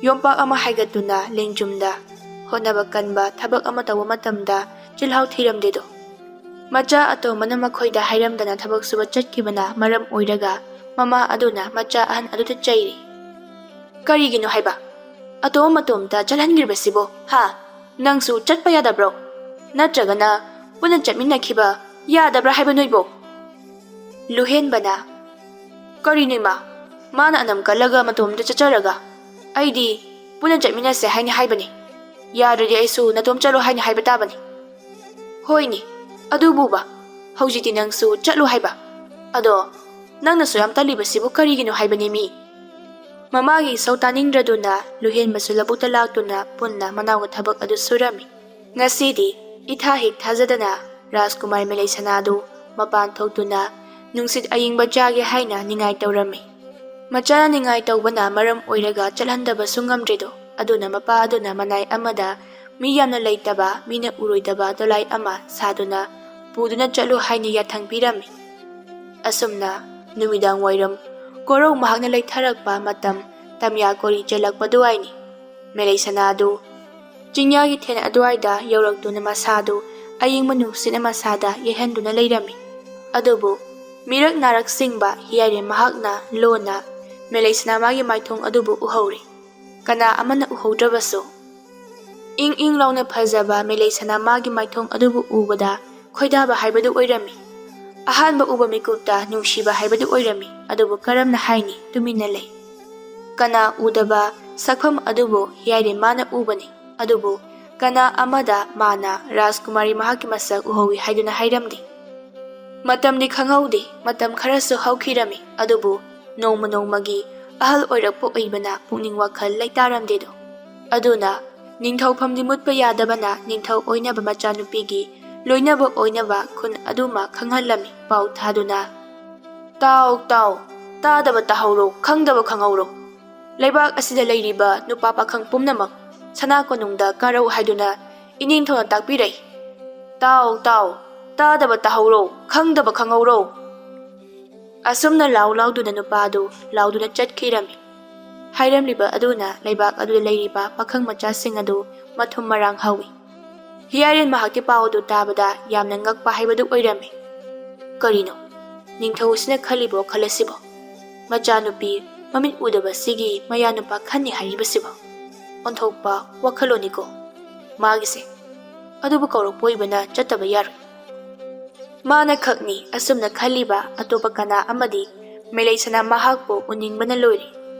ꯌꯣꯝꯄꯥꯛ ꯑꯃ ꯍꯥꯏꯒꯠꯇꯨꯅ ꯂꯦꯡꯖꯨꯝꯗ ꯍꯣꯠꯅꯕ ꯀꯟꯕ, ꯊꯕꯛ ꯑꯃ ꯇꯧꯕ ꯃꯇꯝꯗ ꯆꯤꯜꯍꯥꯎ ꯊꯤꯔꯝꯗꯦꯗꯣ꯫ ꯃꯆꯥ ꯑꯇꯣꯝꯕꯅ ꯃꯈꯣꯏꯗ ꯍꯥꯏꯔꯝꯗꯅ ꯊꯕꯛ ꯁꯨꯕ ꯆꯠꯈꯤꯕꯅ ꯃꯔꯝ ꯑꯣꯏꯔꯒ ꯃꯃꯥ ꯑꯗꯨꯅ ꯃꯆꯥ ꯑꯍꯟ ꯑꯗꯨꯗ ꯆꯩꯔꯤ꯫ "ꯀꯔꯤꯒꯤꯅꯣ ꯍꯥꯏꯕ? ꯑꯇꯣꯝ ꯑꯇꯣꯝꯇ ꯆꯠꯍꯟꯈ꯭ꯔꯤꯕꯁꯤꯕꯨ, ꯍꯥ? ꯅꯪꯁꯨ ꯆꯠꯄ ꯌꯥꯗꯕ꯭ꯔꯣ? ꯅꯠꯇ꯭ꯔꯒꯅ ꯄꯨꯟꯅ ꯆꯠꯃꯤꯟꯅꯈꯤꯕ ꯌꯥꯗꯕ꯭ꯔꯥ ꯍꯥꯏꯕ ꯅꯣꯏꯕꯣ?" ꯂꯨꯍꯦꯟꯕꯅ, "ꯀꯔꯤꯅꯣ ꯏꯃꯥ? ꯃꯥꯅ ꯑꯅꯝ ꯀꯜꯂꯒ ꯃꯇꯣꯝꯇ ꯆꯠꯆꯔꯒ? ꯑꯩꯗꯤ ꯄꯨꯟꯅ ꯆꯠꯃꯤꯟꯅꯁꯦ ꯍꯥꯏꯅ ꯍꯥꯏꯕꯅꯤ꯫ ꯌꯥꯗ꯭ꯔꯗꯤ ꯑꯩꯁꯨ ꯅꯇꯣꯝ ꯆꯠꯂꯣ ꯍꯥꯏꯅ ꯍꯥꯏꯕ ꯇꯥꯕꯅꯤ꯫" "ꯍꯣꯏꯅꯦ, ꯑꯗꯨꯕꯨꯕ ꯍꯧꯖꯤꯛꯇꯤ ꯅꯪꯁꯨ ꯆꯠꯂꯨ ꯍꯥꯏꯕ? ꯑꯗꯣ ꯅꯪꯅꯁꯨ ꯌꯥꯝ ꯇꯜꯂꯤꯕꯁꯤꯕꯨ ꯀꯔꯤꯒꯤꯅꯣ ꯍꯥꯏꯕꯅꯦꯃꯤ?" ꯃꯃꯥꯒꯤ ꯏꯁꯧ ꯇꯥꯅꯤꯡꯗ꯭ꯔꯗꯨꯅ ꯂꯨꯍꯦꯟꯕꯁꯨ ꯂꯧꯕꯨꯛꯇ ꯂꯥꯛꯇꯨꯅ ꯄꯨꯟꯅ ꯃꯅꯥꯎꯒꯤ ꯊꯕꯛ ꯑꯗꯨ ꯁꯨꯔꯝꯃꯤ꯫ ꯉꯁꯤꯗꯤ ꯏꯊꯥ ꯍꯦꯛ ꯊꯥꯖꯗꯅ ꯔꯥꯖꯀꯨꯃꯥꯔꯤ ꯃꯦꯂꯩꯁꯅꯥꯗꯨ ꯃꯄꯥꯟ ꯊꯣꯛꯇꯨꯅ ꯅꯨꯡꯁꯤꯠ ꯑꯌꯤꯡꯕ ꯆꯥꯒꯦ ꯍꯥꯏꯅ ꯅꯤꯡꯉꯥꯏ ꯇꯧꯔꯝꯃꯤ꯫ ꯃꯆꯥꯅ ꯅꯤꯡꯉꯥꯏ ꯇꯧꯕꯅ ꯃꯔꯝ ꯑꯣꯏꯔꯒ ꯆꯠꯍꯟꯗꯕꯁꯨ ꯉꯝꯗ꯭ꯔꯤꯗꯣ, ꯑꯗꯨꯅ ꯃꯄꯥ ꯑꯗꯨꯅ ꯃꯅꯥꯏ ꯑꯃꯗ ꯃꯤ ꯌꯥꯝꯅ ꯂꯩꯇꯕ, ꯃꯤꯅ ꯎꯔꯣꯏꯗꯕ ꯗꯣꯂꯥꯏ ꯑꯃ ꯁꯥꯗꯨꯅ ꯄꯨꯗꯨꯅ ꯆꯠꯂꯨ ꯍꯥꯏꯅ ꯌꯥꯊꯪ ꯄꯤꯔꯝꯃꯤ꯫ ꯑꯁꯨꯝꯅ ꯅꯨꯃꯤꯗꯥꯡ ꯋꯥꯏꯔꯝ ꯀꯣꯔꯧ ꯃꯍꯥꯛꯅ ꯂꯩꯊꯔꯛꯄ ꯃꯇꯝ ꯇꯝꯌꯥ ꯀꯣꯔꯤ ꯆꯦꯜꯂꯛꯄ ꯑꯗꯨꯋꯥꯏꯅꯤ꯫ ꯃꯦꯂꯩꯁꯅꯥꯗꯨ ꯆꯤꯡꯌꯥꯒꯤ ꯊꯦꯟ ꯑꯗꯨꯋꯥꯏꯗ ꯌꯧꯔꯛꯇꯨꯅ ꯃꯁꯥꯗꯨ ꯑꯌꯤꯡꯕ ꯅꯨꯡꯁꯤꯠꯅ ꯃꯁꯥꯗ ꯌꯩꯍꯟꯗꯨꯅ ꯂꯩꯔꯝꯃꯤ꯫ ꯑꯗꯨꯕꯨ ꯃꯤꯔꯛ ꯅꯥꯔꯛ ꯆꯤꯡꯕ ꯍꯤꯌꯥꯏꯔꯦ ꯃꯍꯥꯛꯅ ꯂꯣꯟꯅ ꯃꯦꯂꯩꯁꯅꯥ ꯃꯥꯒꯤ ꯃꯥꯏꯊꯣꯡ ꯑꯗꯨꯕꯨ ꯎꯍꯧꯔꯦ꯫ ꯀꯅꯥ ꯑꯃꯅ ꯎꯍꯧꯗ꯭ꯔꯕꯁꯨ ꯏꯪ ꯏꯪ ꯂꯥꯎꯅ ꯐꯖꯕ ꯃꯦꯂꯩꯁꯅꯥ ꯃꯥꯒꯤ ꯃꯥꯏꯊꯣꯡ ꯑꯗꯨꯕꯨ ꯎꯕꯗ ꯈꯣꯏꯗꯥꯕ ꯍꯥꯏꯕꯗꯨ ꯑꯣꯏꯔꯝꯃꯤ꯫ ꯑꯍꯥꯟꯕ ꯎꯕ ꯃꯤꯀꯨꯞꯇ ꯅꯨꯡꯁꯤꯕ ꯍꯥꯏꯕꯗꯨ ꯑꯣꯏꯔꯝꯃꯤ꯫ ꯑꯗꯨꯕꯨ ꯀꯔꯝꯅ ꯍꯥꯏꯅꯤ, ꯇꯨꯃꯤꯟꯅ ꯂꯩ꯫ ꯀꯅꯥ ꯎꯗꯕ ꯁꯛꯐꯝ ꯑꯗꯨꯕꯨ ꯍꯤꯌꯥꯏꯔꯦ ꯃꯥꯅ ꯎꯕꯅꯤ꯫ ꯑꯗꯨꯕꯨ ꯀꯅꯥ ꯑꯃꯗ ꯃꯥꯅ ꯔꯥꯖꯀꯨꯃꯥꯔꯤ ꯃꯍꯥꯛꯀꯤ ꯃꯁꯛ ꯎꯍꯧꯏ ꯍꯥꯏꯗꯨꯅ ꯍꯥꯏꯔꯝꯗꯦ꯫ ꯃꯇꯝꯗꯤ ꯈꯪꯍꯧꯗꯦ꯫ ꯃꯇꯝ ꯈꯔꯁꯨ ꯍꯧꯈꯤꯔꯝꯃꯤ꯫ ꯑꯗꯨꯕꯨ ꯅꯣꯡꯃ ꯅꯣꯡꯃꯒꯤ ꯑꯍꯜ ꯑꯣꯏꯔꯛꯄ ꯑꯣꯏꯕꯅ ꯄꯨꯛꯅꯤꯡ ꯋꯥꯈꯜ ꯂꯩꯇꯥꯔꯝꯗꯦꯗꯣ꯫ ꯑꯗꯨꯅ ꯅꯤꯡꯊꯧꯐꯝꯗꯤ ꯃꯨꯠꯄ ꯌꯥꯗꯕꯅ ꯅꯤꯡꯊꯧ ꯑꯣꯏꯅꯕ ꯃꯆꯥꯅꯨꯄꯤꯒꯤ ꯂꯣꯏꯅꯕ ꯑꯣꯏꯅꯕ ꯈꯨꯟ ꯑꯗꯨꯃ ꯈꯪꯍꯜꯂꯝꯃꯤ ꯄꯥꯎ ꯊꯥꯗꯨꯅ, "ꯇꯥꯎ, ꯇꯥꯎ, ꯇꯥꯗꯕ ꯇꯥꯍꯧꯔꯣ, ꯈꯪꯗꯕ ꯈꯪꯍꯧꯔꯣ꯫ ꯂꯩꯕꯥꯛ ꯑꯁꯤꯗ ꯂꯩꯔꯤꯕ ꯅꯨꯄꯥ ꯄꯥꯈꯪ ꯄꯨꯝꯅꯃꯛ ꯁꯅꯥ ꯀꯣꯅꯨꯡꯗ ꯀꯥꯔꯧ ꯍꯥꯏꯗꯨꯅ ꯏꯅꯤꯡꯊꯧꯅ ꯇꯥꯛꯄꯤꯔꯛꯏ꯫ ꯇꯥꯎ, ꯇꯥꯎ, ꯇꯥꯗꯕ ꯇꯥꯍꯧꯔꯣ, ꯈꯪꯗꯕ ꯈꯪꯍꯧꯔꯣ꯫" ꯑꯁꯨꯝꯅ ꯂꯥꯎ ꯂꯥꯎꯗꯨꯅ ꯅꯨꯄꯥꯗꯨ ꯂꯥꯎꯗꯨꯅ ꯆꯠꯈꯤꯔꯝꯃꯤ꯫ ꯍꯥꯏꯔꯝꯂꯤꯕ ꯑꯗꯨꯅ ꯂꯩꯕꯥꯛ ꯑꯗꯨꯗ ꯂꯩꯔꯤꯕ ꯄꯥꯈꯪ ꯃꯆꯥꯁꯤꯡ ꯑꯗꯨ ꯃꯊꯨꯝ ꯃꯔꯥꯡ ꯍꯧꯏ꯫ ꯍꯤꯌꯥꯏꯔꯦꯟ ꯃꯍꯥꯛꯀꯤ ꯄꯥꯎ ꯑꯗꯨ ꯇꯥꯕꯗ ꯌꯥꯝꯅ ꯉꯛꯄ ꯍꯥꯏꯕꯗꯨ ꯑꯣꯏꯔꯝꯃꯤ꯫ ꯀꯔꯤꯅꯣ ꯅꯤꯡꯊꯧ ꯑꯁꯤꯅ ꯈꯜꯂꯤꯕ ꯋꯥꯈꯜ ꯑꯁꯤꯕꯣ? ꯃꯆꯥꯅꯨꯄꯤ ꯃꯃꯤꯠ ꯎꯗꯕꯁꯤꯒꯤ ꯃꯌꯥ ꯅꯨꯄꯥ ꯈꯟꯅꯤ ꯍꯥꯏꯔꯤꯕꯁꯤꯕꯣ? ꯑꯣꯟꯊꯣꯛꯄ ꯋꯥꯈꯜꯂꯣꯟꯅꯤꯀꯣ ꯃꯥꯒꯤꯁꯦ꯫ ꯑꯗꯨꯕꯨ ꯀꯧꯔꯛꯄ ꯑꯣꯏꯕꯅ ꯆꯠꯇꯕ ꯌꯥꯔꯣꯏ꯫ ꯃꯥꯅ ꯈꯛꯅꯤ ꯑꯁꯨꯝꯅ ꯈꯜꯂꯤꯕ, ꯑꯇꯣꯞꯄ ꯀꯅꯥ ꯑꯃꯗꯤ ꯃꯦꯂꯩꯁꯅꯥ ꯃꯍꯥꯛꯄꯨ ꯎꯅꯤꯡꯕꯅ ꯂꯣꯏꯔꯦ꯫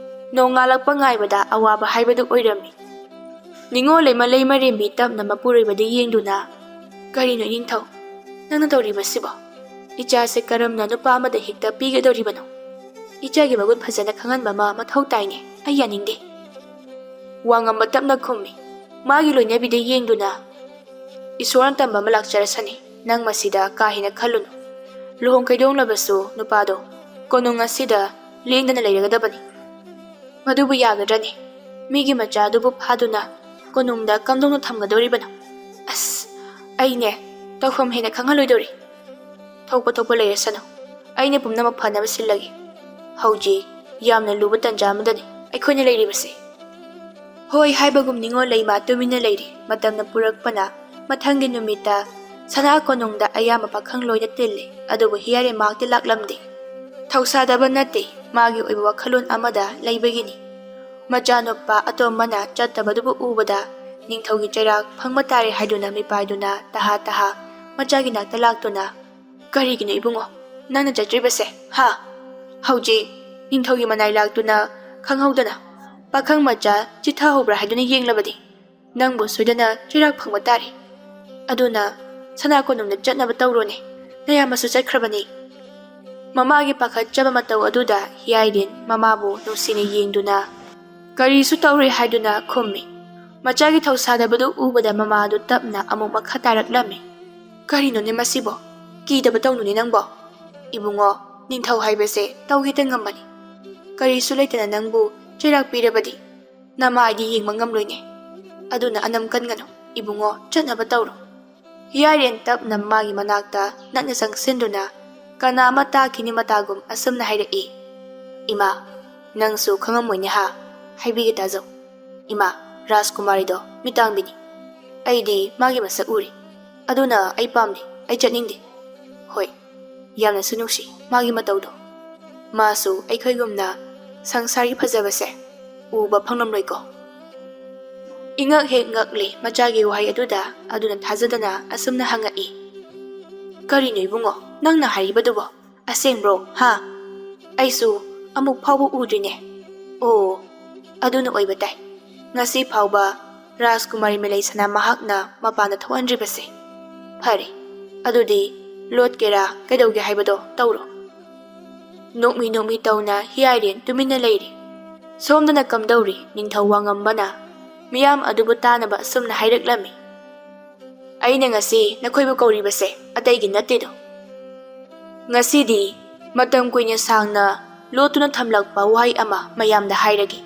ꯅꯣꯡꯉꯥꯜꯂꯛꯄ ꯉꯥꯏꯕꯗ ꯑꯋꯥꯕ ꯍꯥꯏꯕꯗꯨ ꯑꯣꯏꯔꯝꯃꯤ꯫ ꯅꯤꯉꯣꯜ ꯂꯩꯃ ꯂꯩꯃꯔꯦꯝꯕꯤ ꯇꯞꯅ ꯃꯄꯨꯔꯣꯏꯕꯗ ꯌꯦꯡꯗꯨꯅ, "ꯀꯔꯤꯅꯣ ꯏꯅꯤꯡꯊꯧ, ꯅꯪꯅ ꯇꯧꯔꯤꯕꯁꯤꯕꯣ? ꯏꯆꯥꯁꯦ ꯀꯔꯝꯅ ꯅꯨꯄꯥ ꯑꯃꯗ ꯍꯦꯛꯇ ꯄꯤꯒꯗꯧꯔꯤꯕꯅꯣ? ꯏꯆꯥꯒꯤ ꯃꯒꯨꯟ ꯐꯖꯅ ꯈꯪꯍꯟꯕ ꯑꯃ ꯃꯊꯧ ꯇꯥꯏꯅꯦ꯫ ꯑꯩ ꯌꯥꯅꯤꯡꯗꯦ꯫ ꯋꯥ ꯉꯝꯕ ꯇꯞꯅ ꯈꯨꯝꯃꯤ꯫ ꯃꯥꯒꯤ ꯂꯣꯏꯅꯕꯤꯗ ꯌꯦꯡꯗꯨꯅ, "ꯏꯁꯣꯔꯅ ꯇꯝꯕ ꯑꯃ ꯂꯥꯛꯆꯔꯁꯅꯤ꯫ ꯅꯪ ꯃꯁꯤꯗ ꯀꯥ ꯍꯦꯟꯅ ꯈꯜꯂꯨꯅꯨ꯫ ꯂꯨꯍꯣꯡ ꯀꯩꯗꯣꯡꯂꯕꯁꯨ ꯅꯨꯄꯥꯗꯣ ꯀꯣꯅꯨꯡ ꯑꯁꯤꯗ ꯂꯦꯡꯗꯅ ꯂꯩꯔꯒꯗꯕꯅꯤ꯫ ꯃꯗꯨꯕꯨ ꯌꯥꯒꯗ꯭ꯔꯅꯦ? ꯃꯤꯒꯤ ꯃꯆꯥ ꯑꯗꯨꯕꯨ ꯐꯥꯗꯨꯅ ꯀꯣꯅꯨꯡꯗ ꯀꯝꯗꯧꯅ ꯊꯝꯒꯗꯧꯔꯤꯕꯅꯣ? ꯑꯁ, ꯑꯩꯅꯦ ꯇꯧꯐꯝ ꯍꯦꯟꯅ ꯈꯪꯍꯜꯂꯣꯏꯗꯧꯔꯤ꯫ ꯊꯣꯛꯄ ꯊꯣꯛꯄ ꯂꯩꯔꯁꯅꯨ꯫ ꯑꯩꯅ ꯄꯨꯝꯅꯃꯛ ꯐꯅꯕ ꯁꯤꯜꯂꯒꯦ꯫ ꯍꯧꯖꯤꯛ ꯌꯥꯝꯅ ꯂꯨꯕ ꯇꯟꯖꯥ ꯑꯃꯗꯅꯤ ꯑꯩꯈꯣꯏꯅ ꯂꯩꯔꯤꯕꯁꯦ꯫" ꯍꯣꯏ ꯍꯥꯏꯕꯒꯨꯝ ꯅꯤꯡꯉꯣꯜ ꯂꯩꯃ ꯇꯨꯃꯤꯟꯅ ꯂꯩꯔꯤ꯫ ꯃꯇꯝꯅ ꯄꯨꯔꯛꯄꯅ ꯃꯊꯪꯒꯤ ꯅꯨꯃꯤꯠꯇ ꯁꯅꯥ ꯀꯣꯅꯨꯡꯗ ꯑꯌꯥꯝꯕ ꯄꯥꯈꯪ ꯂꯣꯏꯅ ꯇꯤꯜꯂꯤ, ꯑꯗꯨꯕꯨ ꯍꯤꯌꯥꯔꯦ ꯃꯍꯥꯛꯇꯤ ꯂꯥꯛꯂꯝꯗꯦ꯫ ꯊꯧꯁꯥꯗꯕ ꯅꯠꯇꯦ, ꯃꯥꯒꯤ ꯑꯣꯏꯕ ꯋꯥꯈꯜꯂꯣꯟ ꯑꯃꯗ ꯂꯩꯕꯒꯤꯅꯤ꯫ ꯃꯆꯥꯅꯨꯄꯥ ꯑꯇꯣꯝꯕꯅ ꯆꯠꯇꯕꯗꯨꯕꯨ ꯎꯕꯗ ꯅꯤꯡꯊꯧꯒꯤ ꯆꯩꯔꯥꯛ ꯐꯪꯕ ꯇꯥꯔꯦ ꯍꯥꯏꯗꯨꯅ ꯃꯤꯄꯥꯏꯗꯨꯅ ꯇꯍꯥ ꯇꯍꯥ ꯃꯆꯥꯒꯤ ꯅꯥꯛꯇ ꯂꯥꯛꯇꯨꯅ, "ꯀꯔꯤꯒꯤꯅꯣ ꯏꯕꯨꯡꯉꯣ, ꯅꯪꯅ ꯆꯠꯇ꯭ꯔꯤꯕꯁꯦ, ꯍꯥ? ꯍꯧꯖꯤꯛ ꯅꯤꯡꯊꯧꯒꯤ ꯃꯅꯥꯏ ꯂꯥꯛꯇꯨꯅ ꯈꯪꯍꯧꯗꯅ ꯄꯥꯈꯪ ꯃꯆꯥ ꯆꯤꯠꯊꯍꯧꯕ꯭ꯔꯥ ꯍꯥꯏꯗꯨꯅ ꯌꯦꯡꯂꯕꯗꯤ ꯅꯪꯕꯨ ꯁꯣꯏꯗꯅ ꯆꯩꯔꯥꯛ ꯐꯪꯕ ꯇꯥꯔꯦ꯫ ꯑꯗꯨꯅ ꯁꯅꯥ ꯀꯣꯅꯨꯡꯗ ꯆꯠꯅꯕ ꯇꯧꯔꯣꯅꯦ, ꯅꯌꯥꯝꯕꯁꯨ ꯆꯠꯈ꯭ꯔꯕꯅꯤ꯫" ꯃꯃꯥꯒꯤ ꯄꯥꯈꯠꯆꯕ ꯃꯇꯧ ꯑꯗꯨꯗ ꯍꯤꯌꯥꯏꯔꯦꯟ ꯃꯃꯥꯕꯨ ꯅꯨꯡꯁꯤꯅ ꯌꯦꯡꯗꯨꯅ, "ꯀꯔꯤꯁꯨ ꯇꯧꯔꯣꯏ" ꯍꯥꯏꯗꯨꯅ ꯈꯨꯝꯃꯤ꯫ ꯃꯆꯥꯒꯤ ꯊꯧꯁꯥꯗꯕꯗꯨ ꯎꯕꯗ ꯃꯃꯥꯗꯨ ꯇꯞꯅ ꯑꯃꯨꯛ ꯃꯈꯥ ꯇꯥꯔꯛꯂꯝꯃꯤ꯫ "ꯀꯔꯤꯅꯣꯅꯦ ꯃꯁꯤꯕꯣ? ꯀꯤꯗꯕ ꯇꯧꯅꯨꯅꯦ ꯅꯪꯕꯣ꯫ ꯏꯕꯨꯡꯉꯣ, ꯅꯤꯡꯊꯧ ꯍꯥꯏꯕꯁꯦ ꯇꯧꯒꯦꯇ ꯉꯝꯕꯅꯤ꯫ ꯀꯔꯤꯁꯨ ꯂꯩꯇꯅ ꯅꯪꯕꯨ ꯆꯩꯔꯥꯛ ꯄꯤꯔꯕꯗꯤ ꯅꯃꯥꯏꯗꯤ ꯌꯦꯡꯕ ꯉꯝꯂꯣꯏꯅꯦ꯫ ꯑꯗꯨꯅ ꯑꯅꯝ ꯀꯟꯒꯅꯨ, ꯏꯕꯨꯡꯉꯣ, ꯆꯠꯅꯕ ꯇꯧꯔꯣ꯫" ꯍꯤꯌꯥꯏꯔꯦꯟ ꯇꯞꯅ ꯃꯥꯒꯤ ꯃꯅꯥꯛꯇ ꯅꯛꯅ ꯆꯪꯁꯤꯟꯗꯨꯅ ꯀꯅꯥ ꯑꯃ ꯇꯥꯈꯤꯅꯤ ꯃꯇꯥꯒꯨꯝ ꯑꯁꯨꯝꯅ ꯍꯥꯏꯔꯛꯏ, "ꯏꯃꯥ, ꯅꯪꯁꯨ ꯈꯪꯉꯝꯃꯣꯏꯅꯦ ꯍꯥ? ꯍꯥꯏꯕꯤꯒꯦ ꯇꯥꯖꯧ꯫ ꯏꯃꯥ, ꯔꯥꯖꯀꯨꯃꯥꯔꯤꯗꯣ ꯃꯤꯇꯥꯡꯕꯤꯅꯤ꯫ ꯑꯩꯗꯤ ꯃꯥꯒꯤ ꯃꯁꯛ ꯎꯔꯦ꯫ ꯑꯗꯨꯅ ꯑꯩ ꯄꯥꯝꯗꯦ, ꯑꯩ ꯆꯠꯅꯤꯡꯗꯦ꯫ ꯍꯣꯏ, ꯌꯥꯝꯅꯁꯨ ꯅꯨꯡꯁꯤ ꯃꯥꯒꯤ ꯃꯇꯧꯗꯣ꯫ ꯃꯥꯁꯨ ꯑꯩꯈꯣꯏꯒꯨꯝꯅ ꯁꯪꯁꯥꯔꯒꯤ ꯐꯖꯕꯁꯦ ꯎꯕ ꯐꯪꯂꯝꯂꯣꯏꯀꯣ꯫" ꯏꯉꯛ ꯍꯦꯛ ꯉꯛꯂꯤ ꯃꯆꯥꯒꯤ ꯋꯥꯍꯩ ꯑꯗꯨꯗ꯫ ꯑꯗꯨꯅ ꯊꯥꯖꯗꯅ ꯑꯁꯨꯝꯅ ꯍꯪꯉꯛꯏ, "ꯀꯔꯤꯅꯣ ꯏꯕꯨꯡꯉꯣ ꯅꯪꯅ ꯍꯥꯏꯔꯤꯕꯗꯨꯕꯣ? ꯑꯁꯦꯡꯕ꯭ꯔꯣ, ꯍꯥ? ꯑꯩꯁꯨ ꯑꯃꯨꯛ ꯐꯥꯎꯕ ꯎꯗ꯭ꯔꯤꯅꯦ꯫ ꯑꯣ, ꯑꯗꯨꯅ ꯑꯣꯏꯕ ꯇꯥꯏ꯫ ꯉꯁꯤ ꯐꯥꯎꯕ ꯔꯥꯖꯀꯨꯃꯥꯔꯤ ꯃꯦꯂꯩ ꯁꯅꯥ ꯃꯍꯥꯛꯅ ꯃꯄꯥꯟꯗ ꯊꯣꯛꯍꯟꯗ꯭ꯔꯤꯕꯁꯦ꯫ ꯐꯔꯦ, ꯑꯗꯨꯗꯤ ꯂꯣꯠꯀꯦꯔꯥ, ꯀꯩꯗꯧꯒꯦ ꯍꯥꯏꯕꯗꯣ ꯇꯧꯔꯣ꯫ ꯅꯣꯛꯃꯤ ꯅꯣꯛꯃꯤ ꯇꯧꯅ ꯍꯤꯌꯥꯏꯔꯦꯟ ꯇꯨꯃꯤꯟꯅ ꯂꯩꯔꯤ꯫ ꯁꯣꯝꯗꯅ ꯀꯝꯗꯧꯔꯤ? ꯅꯤꯡꯊꯧ ꯋꯥꯉꯝꯕꯅ ꯃꯤꯌꯥꯝ ꯑꯗꯨꯕꯨ ꯇꯥꯅꯕ ꯑꯁꯨꯝꯅ ꯍꯥꯏꯔꯛꯂꯝꯃꯤ, "ꯑꯩꯅ ꯉꯁꯤ ꯅꯈꯣꯏꯕꯨ ꯀꯧꯔꯤꯕꯁꯦ ꯑꯇꯩꯒꯤ ꯅꯠꯇꯦꯗꯣ꯫ ꯉꯁꯤꯗꯤ ꯃꯇꯝ ꯀꯨꯏꯅ ꯁꯥꯡꯅ ꯂꯣꯠꯇꯨꯅ ꯊꯝꯂꯛꯄ ꯋꯥꯍꯩ ꯑꯃ ꯃꯌꯥꯝꯗ ꯍꯥꯏꯔꯒꯦ꯫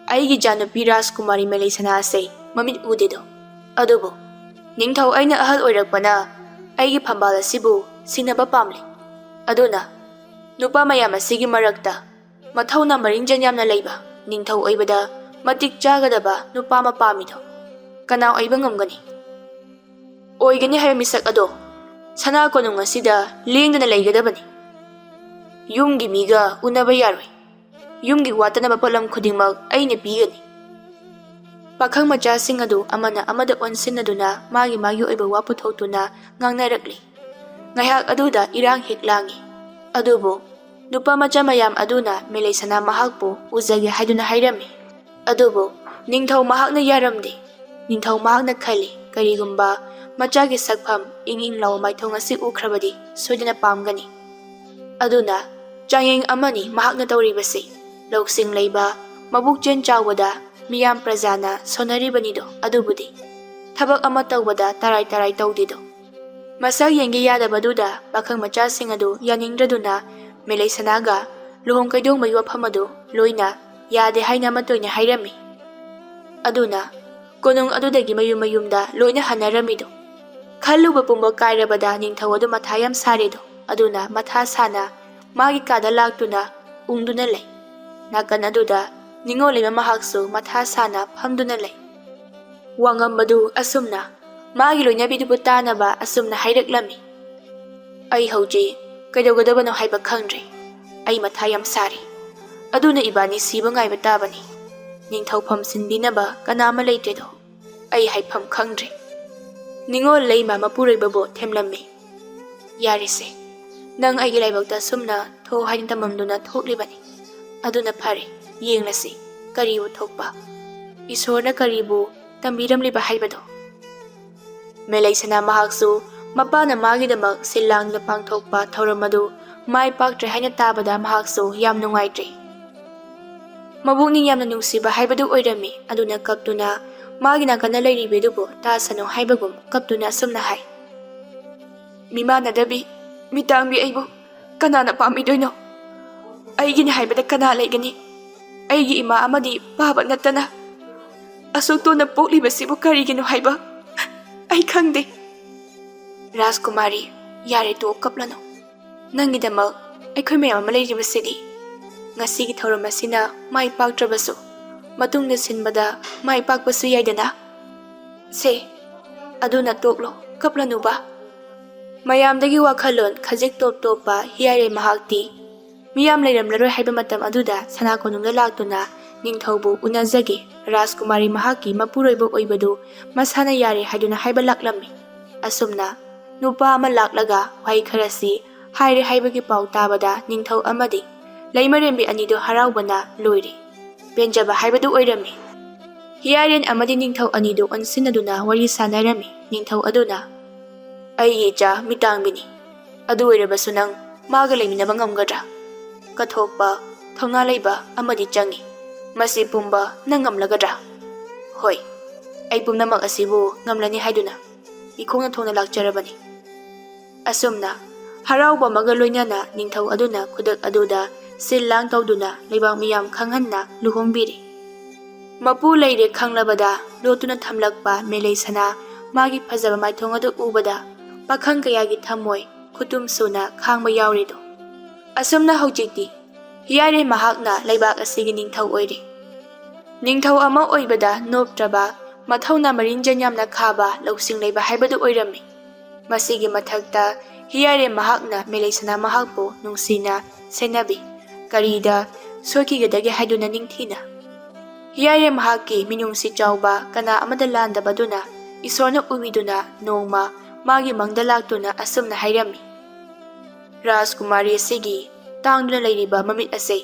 ꯑꯩꯒꯤ ꯏꯆꯥꯅꯨꯄꯤ ꯔꯥꯖꯀꯨꯃꯥꯔꯤ ꯃꯦꯂꯩꯁꯅꯥ ꯑꯁꯦ ꯃꯃꯤꯠ ꯎꯗꯦꯗꯣ꯫ ꯑꯗꯨꯕꯨ ꯅꯤꯡꯊꯧ ꯑꯩꯅ ꯑꯍꯜ ꯑꯣꯏꯔꯛꯄꯅ ꯑꯩꯒꯤ ꯐꯝꯕꯥꯜ ꯑꯁꯤꯕꯨ ꯁꯤꯟꯅꯕ ꯄꯥꯝꯂꯤ꯫ ꯑꯗꯨꯅ ꯅꯨꯄꯥ ꯃꯌꯥꯝ ꯑꯁꯤꯒꯤ ꯃꯔꯛꯇ ꯃꯊꯧꯅꯥ ꯃꯔꯤꯡꯖꯦꯜ ꯌꯥꯝꯅ ꯂꯩꯕ, ꯅꯤꯡꯊꯧ ꯑꯣꯏꯕꯗ ꯃꯇꯤꯛ ꯆꯥꯒꯗꯕ ꯅꯨꯄꯥ ꯑꯃ ꯄꯥꯝꯃꯤꯗꯣ ꯀꯅꯥ ꯑꯣꯏꯕ ꯉꯝꯒꯅꯤ? ꯑꯣꯏꯒꯅꯤ ꯍꯥꯏꯕ ꯃꯤꯁꯛ ꯑꯗꯣ ꯁꯅꯥ ꯀꯣꯅꯨꯡ ꯑꯁꯤꯗ ꯂꯦꯡꯗꯅ ꯂꯩꯒꯗꯕꯅꯤ꯫ ꯌꯨꯝꯒꯤ ꯃꯤꯒ ꯎꯅꯕ ꯌꯥꯔꯣꯏ꯫ ꯌꯨꯝꯒꯤ ꯋꯥꯠꯇꯅꯕ ꯄꯣꯠꯂꯝ ꯈꯨꯗꯤꯡꯃꯛ ꯑꯩꯅ ꯄꯤꯒꯅꯤ꯫" ꯄꯥꯈꯪ ꯃꯆꯥꯁꯤꯡ ꯑꯗꯨ ꯑꯃꯅ ꯑꯃꯗ ꯑꯣꯟꯁꯤꯟꯅꯗꯨꯅ ꯃꯥꯒꯤ ꯃꯥꯒꯤ ꯑꯣꯏꯕ ꯋꯥ ꯄꯨꯊꯣꯛꯇꯨꯅ ꯉꯥꯡꯅꯔꯛꯂꯤ꯫ ꯉꯥꯏꯍꯥꯛ ꯑꯗꯨꯗ ꯏꯔꯥꯡ ꯍꯦꯛ ꯂꯥꯡꯉꯤ꯫ ꯑꯗꯨꯕꯨ ꯅꯨꯄꯥ ꯃꯆꯥ ꯃꯌꯥꯝ ꯑꯗꯨꯅ ꯃꯦꯂꯩꯁꯅꯥ ꯃꯍꯥꯛꯄꯨ ꯎꯖꯒꯦ ꯍꯥꯏꯗꯨꯅ ꯍꯥꯏꯔꯝꯃꯤ꯫ ꯑꯗꯨꯕꯨ ꯅꯤꯡꯊꯧ ꯃꯍꯥꯛꯅ ꯌꯥꯔꯝꯗꯦ꯫ ꯅꯤꯡꯊꯧ ꯃꯍꯥꯛꯅ ꯈꯜꯂꯤ, ꯀꯔꯤꯒꯨꯝꯕ ꯃꯆꯥꯒꯤ ꯁꯛꯐꯝ ꯏꯪ ꯏꯪ ꯂꯥꯎꯕ ꯃꯥꯏꯊꯣꯡ ꯑꯁꯤ ꯎꯈ꯭ꯔꯕꯗꯤ ꯁꯣꯏꯗꯅ ꯄꯥꯝꯒꯅꯤ꯫ ꯑꯗꯨꯅ ꯆꯥꯡꯌꯦꯡ ꯑꯃꯅꯤ ꯃꯍꯥꯛꯅ ꯇꯧꯔꯤꯕꯁꯤ꯫ ꯂꯧꯁꯤꯡ ꯂꯩꯕ, ꯃꯕꯨꯛꯆꯦꯜ ꯆꯥꯎꯕꯗ ꯃꯤꯌꯥꯝ ꯄ꯭ꯔꯖꯥꯅ ꯁꯣꯟꯅꯔꯤꯕꯅꯤꯗꯣ꯫ ꯑꯗꯨꯕꯨꯗꯤ ꯊꯕꯛ ꯑꯃ ꯇꯧꯕꯗ ꯇꯔꯥꯏ ꯇꯔꯥꯏ ꯇꯧꯗꯦꯗꯣ꯫ ꯃꯁꯛ ꯌꯦꯡꯒꯦ ꯌꯥꯗꯕꯗꯨꯗ ꯄꯥꯈꯪ ꯃꯆꯥꯁꯤꯡ ꯑꯗꯨ ꯌꯥꯅꯤꯡꯗ꯭ꯔꯗꯨꯅ ꯃꯦꯂꯩꯁꯅꯥꯒ ꯂꯨꯍꯣꯡ ꯀꯩꯗꯣꯡꯕꯒꯤ ꯋꯥꯐꯝ ꯑꯗꯨ ꯂꯣꯏꯅ ꯌꯥꯗꯦ ꯍꯥꯏꯅ ꯑꯃꯠꯇ ꯑꯣꯏꯅ ꯍꯥꯏꯔꯝꯃꯤ꯫ ꯑꯗꯨꯅ ꯀꯣꯅꯨꯡ ꯑꯗꯨꯗꯒꯤ ꯃꯌꯨꯝ ꯃꯌꯨꯝꯗ ꯂꯣꯏꯅ ꯍꯟꯅꯔꯝꯃꯤꯗꯣ꯫ ꯈꯜꯂꯨꯕ ꯄꯨꯝꯕ ꯀꯥꯏꯔꯕꯗ ꯅꯤꯡꯊꯧ ꯑꯗꯨ ꯃꯊꯥ ꯌꯥꯝ ꯁꯥꯔꯦꯗꯣ꯫ ꯑꯗꯨꯅ ꯃꯊꯥ ꯁꯥꯅ ꯃꯥꯒꯤ ꯀꯥꯗ ꯂꯥꯛꯇꯨꯅ ꯎꯪꯗꯨꯅ ꯂꯩ꯫ ꯅꯥꯀꯟ ꯑꯗꯨꯗ ꯅꯤꯉꯣꯜ ꯂꯩꯃ ꯃꯍꯥꯛꯁꯨ ꯃꯊꯥ ꯁꯥꯅ ꯐꯝꯗꯨꯅ ꯂꯩ꯫ ꯋꯥꯉꯝꯕꯗꯨ ꯑꯁꯨꯝꯅ ꯃꯥꯒꯤ ꯂꯣꯏꯅꯕꯤꯗꯨꯕꯨ ꯇꯥꯅꯕ ꯑꯁꯨꯝꯅ ꯍꯥꯏꯔꯛꯂꯝꯃꯤ, "ꯑꯩ ꯍꯧꯖꯤꯛ ꯀꯩꯗꯧꯒꯗꯕꯅꯣ ꯍꯥꯏꯕ ꯈꯪꯗ꯭ꯔꯦ꯫ ꯑꯩ ꯃꯊꯥ ꯌꯥꯝ ꯁꯥꯔꯤ꯫ ꯑꯗꯨꯅ ꯏꯕꯥꯅꯤ ꯁꯤꯕ ꯉꯥꯏꯕ ꯇꯥꯕꯅꯤ꯫ ꯅꯤꯡꯊꯧꯐꯝ ꯁꯤꯟꯕꯤꯅꯕ ꯀꯅꯥ ꯑꯃ ꯂꯩꯇ꯭ꯔꯦꯗꯣ꯫ ꯑꯩ ꯍꯥꯏꯐꯝ ꯈꯪꯗ꯭ꯔꯦ꯫" ꯅꯤꯉꯣꯜ ꯂꯩꯃ ꯃꯄꯨꯔꯣꯏꯕꯕꯨ ꯊꯦꯝꯂꯝꯃꯤ꯫ "ꯌꯥꯔꯦꯁꯦ, ꯅꯪ ꯑꯩꯒꯤ ꯂꯥꯏꯕꯛꯇ ꯑꯁꯨꯝꯅ ꯊꯣꯛ ꯍꯥꯏꯅ ꯇꯝꯂꯝꯗꯨꯅ ꯊꯣꯛꯂꯤꯕꯅꯤ꯫ ꯑꯗꯨꯅ ꯐꯔꯦ, ꯌꯦꯡꯂꯁꯤ ꯀꯔꯤꯕꯨ ꯊꯣꯛꯄ, ꯏꯁꯣꯔꯅ ꯀꯔꯤꯕꯨ ꯇꯝꯕꯤꯔꯝꯂꯤꯕ ꯍꯥꯏꯕꯗꯣ꯫" ꯃꯦꯂꯩꯁꯅꯥ ꯃꯍꯥꯛꯁꯨ ꯃꯄꯥꯅ ꯃꯥꯒꯤꯗꯃꯛ ꯁꯤꯜ ꯂꯥꯡꯗ ꯄꯥꯡꯊꯣꯛꯄ ꯊꯧꯔꯝ ꯑꯗꯨ ꯃꯥꯏ ꯄꯥꯛꯇ꯭ꯔꯦ ꯍꯥꯏꯅ ꯇꯥꯕꯗ ꯃꯍꯥꯛꯁꯨ ꯌꯥꯝ ꯅꯨꯡꯉꯥꯏꯇ꯭ꯔꯦ꯫ ꯃꯕꯨꯛꯅꯤꯡ ꯌꯥꯝꯅ ꯅꯨꯡꯁꯤꯕ ꯍꯥꯏꯕꯗꯨ ꯑꯣꯏꯔꯝꯃꯤ꯫ ꯑꯗꯨꯅ ꯀꯞꯇꯨꯅ ꯃꯥꯒꯤ ꯅꯥꯀꯟꯗ ꯂꯩꯔꯤꯕꯤꯗꯨꯕꯨ ꯇꯥꯁꯅꯨ ꯍꯥꯏꯕꯒꯨꯝ ꯀꯞꯇꯨꯅ ꯑꯁꯨꯝꯅ ꯍꯥꯏ, "ꯃꯤꯃꯥꯟꯅꯗꯕꯤ, ꯃꯤꯇꯥꯡꯕꯤ ꯑꯩꯕꯨ ꯀꯅꯥꯅ ꯄꯥꯝꯕꯤꯗꯣꯏꯅꯣ? ꯑꯩꯒꯤꯅꯤ ꯍꯥꯏꯕꯗ ꯀꯅꯥ ꯂꯩꯒꯅꯤ? ꯑꯩꯒꯤ ꯏꯃꯥ ꯑꯃꯗꯤ ꯄꯥꯕ ꯅꯠꯇꯅ ꯑꯁꯨꯛ ꯇꯣꯟꯅ ꯄꯣꯛꯂꯤꯕꯁꯤꯕꯨ ꯀꯔꯤꯒꯤꯅꯣ ꯍꯥꯏꯕ ꯑꯩ ꯈꯪꯗꯦ꯫" "ꯔꯥꯖꯀꯨꯃꯥꯔꯤ, ꯌꯥꯔꯦ, ꯇꯣꯛ, ꯀꯞꯂꯅꯨ꯫ ꯅꯪꯒꯤꯗꯃꯛ ꯑꯩꯈꯣꯏ ꯃꯌꯥꯝ ꯑꯃ ꯂꯩꯔꯤꯕꯁꯤꯗꯤ꯫ ꯉꯁꯤꯒꯤ ꯊꯧꯔꯝ ꯑꯁꯤꯅ ꯃꯥꯏ ꯄꯥꯛꯇ꯭ꯔꯕꯁꯨ, ꯃꯇꯨꯡꯗ ꯁꯤꯟꯕꯗ ꯃꯥꯏ ꯄꯥꯛꯄꯁꯨ ꯌꯥꯏꯗꯅ꯫ ꯁꯦ, ꯑꯗꯨꯅ ꯇꯣꯛꯂꯣ, ꯀꯞꯂꯅꯨꯕ꯫" ꯃꯌꯥꯝꯗꯒꯤ ꯋꯥꯈꯜꯂꯣꯟ ꯈꯖꯤꯛ ꯇꯣꯞ ꯇꯣꯞꯄ ꯍꯤꯌꯥꯏꯔꯦ ꯃꯍꯥꯛꯇꯤ ꯃꯤꯌꯥꯝ ꯂꯩꯔꯝꯂꯔꯣꯏ ꯍꯥꯏꯕ ꯃꯇꯝ ꯑꯗꯨꯗ ꯁꯅꯥ ꯀꯣꯅꯨꯡꯗ ꯂꯥꯛꯇꯨꯅ ꯅꯤꯡꯊꯧꯕꯨ ꯎꯅꯖꯒꯦ, ꯔꯥꯖꯀꯨꯃꯥꯔꯤ ꯃꯍꯥꯛꯀꯤ ꯃꯄꯨꯔꯣꯏꯕ ꯑꯣꯏꯕꯗꯨ ꯃꯁꯥꯅ ꯌꯥꯔꯦ ꯍꯥꯏꯗꯨꯅ ꯍꯥꯏꯕ ꯂꯥꯛꯂꯝꯃꯤ꯫ ꯑꯁꯨꯝꯅ ꯅꯨꯄꯥ ꯑꯃ ꯂꯥꯛꯂꯒ ꯋꯥꯍꯩ ꯈꯔꯁꯤ ꯍꯥꯏꯔꯦ ꯍꯥꯏꯕꯒꯤ ꯄꯥꯎ ꯇꯥꯕꯗ ꯅꯤꯡꯊꯧ ꯑꯃꯗꯤ ꯂꯩꯃꯔꯦꯝꯕꯤ ꯑꯅꯤꯗꯨ ꯍꯔꯥꯎꯕꯅ ꯂꯣꯏꯔꯦ꯫ ꯄꯦꯟꯖꯕ ꯍꯥꯏꯕꯗꯨ ꯑꯣꯏꯔꯝꯃꯤ꯫ ꯍꯤꯌꯥꯏꯔꯦꯟ ꯑꯃꯗꯤ ꯅꯤꯡꯊꯧ ꯑꯅꯤꯗꯨ ꯑꯣꯟꯁꯤꯟꯅꯗꯨꯅ ꯋꯥꯔꯤ ꯁꯥꯟꯅꯔꯝꯃꯤ꯫ ꯅꯤꯡꯊꯧ ꯑꯗꯨꯅ, "ꯑꯩꯒꯤ ꯏꯆꯥ ꯃꯤꯇꯥꯡꯕꯤꯅꯤ꯫ ꯑꯗꯨ ꯑꯣꯏꯔꯕꯁꯨ ꯅꯪ ꯃꯥꯒ ꯂꯩꯃꯤꯟꯅꯕ ꯉꯝꯒꯗ꯭ꯔꯥ? ꯀꯠꯊꯣꯛꯄ, ꯊꯧꯅꯥ ꯂꯩꯕ ꯑꯃꯗꯤ ꯆꯪꯏ꯫ ꯃꯁꯤ ꯄꯨꯝꯕ ꯅꯪ ꯉꯝꯂꯒꯗ꯭ꯔꯥ?" "ꯍꯣꯏ, ꯑꯩ ꯄꯨꯝꯅꯃꯛ ꯑꯁꯤꯕꯨ ꯉꯝꯂꯅꯤ ꯍꯥꯏꯗꯨꯅ ꯏꯈꯣꯡꯅ ꯊꯣꯡꯅ ꯂꯥꯛꯆꯔꯕꯅꯤ꯫" ꯑꯁꯨꯝꯅ ꯍꯔꯥꯎꯕ ꯑꯃꯒ ꯂꯣꯏꯅꯅ ꯅꯤꯡꯊꯧ ꯑꯗꯨꯅ ꯈꯨꯗꯛ ꯑꯗꯨꯗ ꯁꯤꯜ ꯂꯥꯡ ꯇꯧꯗꯨꯅ ꯂꯩꯕꯥꯛ ꯃꯤꯌꯥꯝ ꯈꯪꯍꯟꯅ ꯂꯨꯍꯣꯡꯕꯤꯔꯤ꯫ ꯃꯄꯨ ꯂꯩꯔꯦ ꯈꯪꯂꯕꯗ ꯂꯣꯠꯇꯨꯅ ꯊꯝꯂꯛꯄ ꯃꯦꯂꯩ ꯁꯅꯥ ꯃꯥꯒꯤ ꯐꯖꯕ ꯃꯥꯏꯊꯣꯡ ꯑꯗꯨ ꯎꯕꯗ ꯄꯥꯈꯪ ꯀꯌꯥꯒꯤ ꯊꯃꯣꯏ ꯈꯨꯇꯨꯝ ꯁꯨꯅ ꯈꯥꯡꯕ ꯌꯥꯎꯔꯤꯗꯣ꯫ ꯑꯁꯨꯝꯅ ꯍꯧꯖꯤꯛꯇꯤ ꯍꯤꯌꯥꯏꯔꯦ ꯃꯍꯥꯛꯅ ꯂꯩꯕꯥꯛ ꯑꯁꯤꯒꯤ ꯅꯤꯡꯊꯧ ꯑꯣꯏꯔꯦ꯫ ꯅꯤꯡꯊꯧ ꯑꯃ ꯑꯣꯏꯕꯗ ꯅꯣꯞꯇ꯭ꯔꯕ, ꯃꯊꯧꯅꯥ ꯃꯔꯤꯟꯖꯟ ꯌꯥꯝꯅ ꯈꯥꯕ, ꯂꯧꯁꯤꯡ ꯂꯩꯕ ꯍꯥꯏꯕꯗꯨ ꯑꯣꯏꯔꯝꯃꯤ꯫ ꯃꯁꯤꯒꯤ ꯃꯊꯛꯇ ꯍꯤꯌꯥꯏꯔꯦ ꯃꯍꯥꯛꯅ ꯃꯦꯂꯩꯁꯅꯥ ꯃꯍꯥꯛꯄꯨ ꯅꯨꯡꯁꯤꯅ ꯁꯦꯟꯅꯕꯤ꯫ ꯀꯔꯤꯗ ꯁꯣꯏꯈꯤꯒꯗꯒꯦ ꯍꯥꯏꯗꯨꯅ ꯅꯤꯡꯊꯤꯅ꯫ ꯍꯤꯌꯥꯏꯔꯦ ꯃꯍꯥꯛꯀꯤ ꯃꯤꯅꯨꯡꯁꯤ ꯆꯥꯎꯕ ꯀꯅꯥ ꯑꯃꯗ ꯂꯥꯟꯗꯕꯗꯨꯅ ꯏꯁꯣꯔꯅ ꯎꯕꯤꯗꯨꯅ ꯅꯣꯡꯃ ꯃꯥꯒꯤ ꯃꯪꯗ ꯂꯥꯛꯇꯨꯅ ꯑꯁꯨꯝꯅ ꯍꯥꯏꯔꯝꯃꯤ, "ꯔꯥꯖꯀꯨꯃꯥꯔꯤ ꯑꯁꯤꯒꯤ ꯇꯥꯡꯗꯨꯅ ꯂꯩꯔꯤꯕ ꯃꯃꯤꯠ ꯑꯁꯦ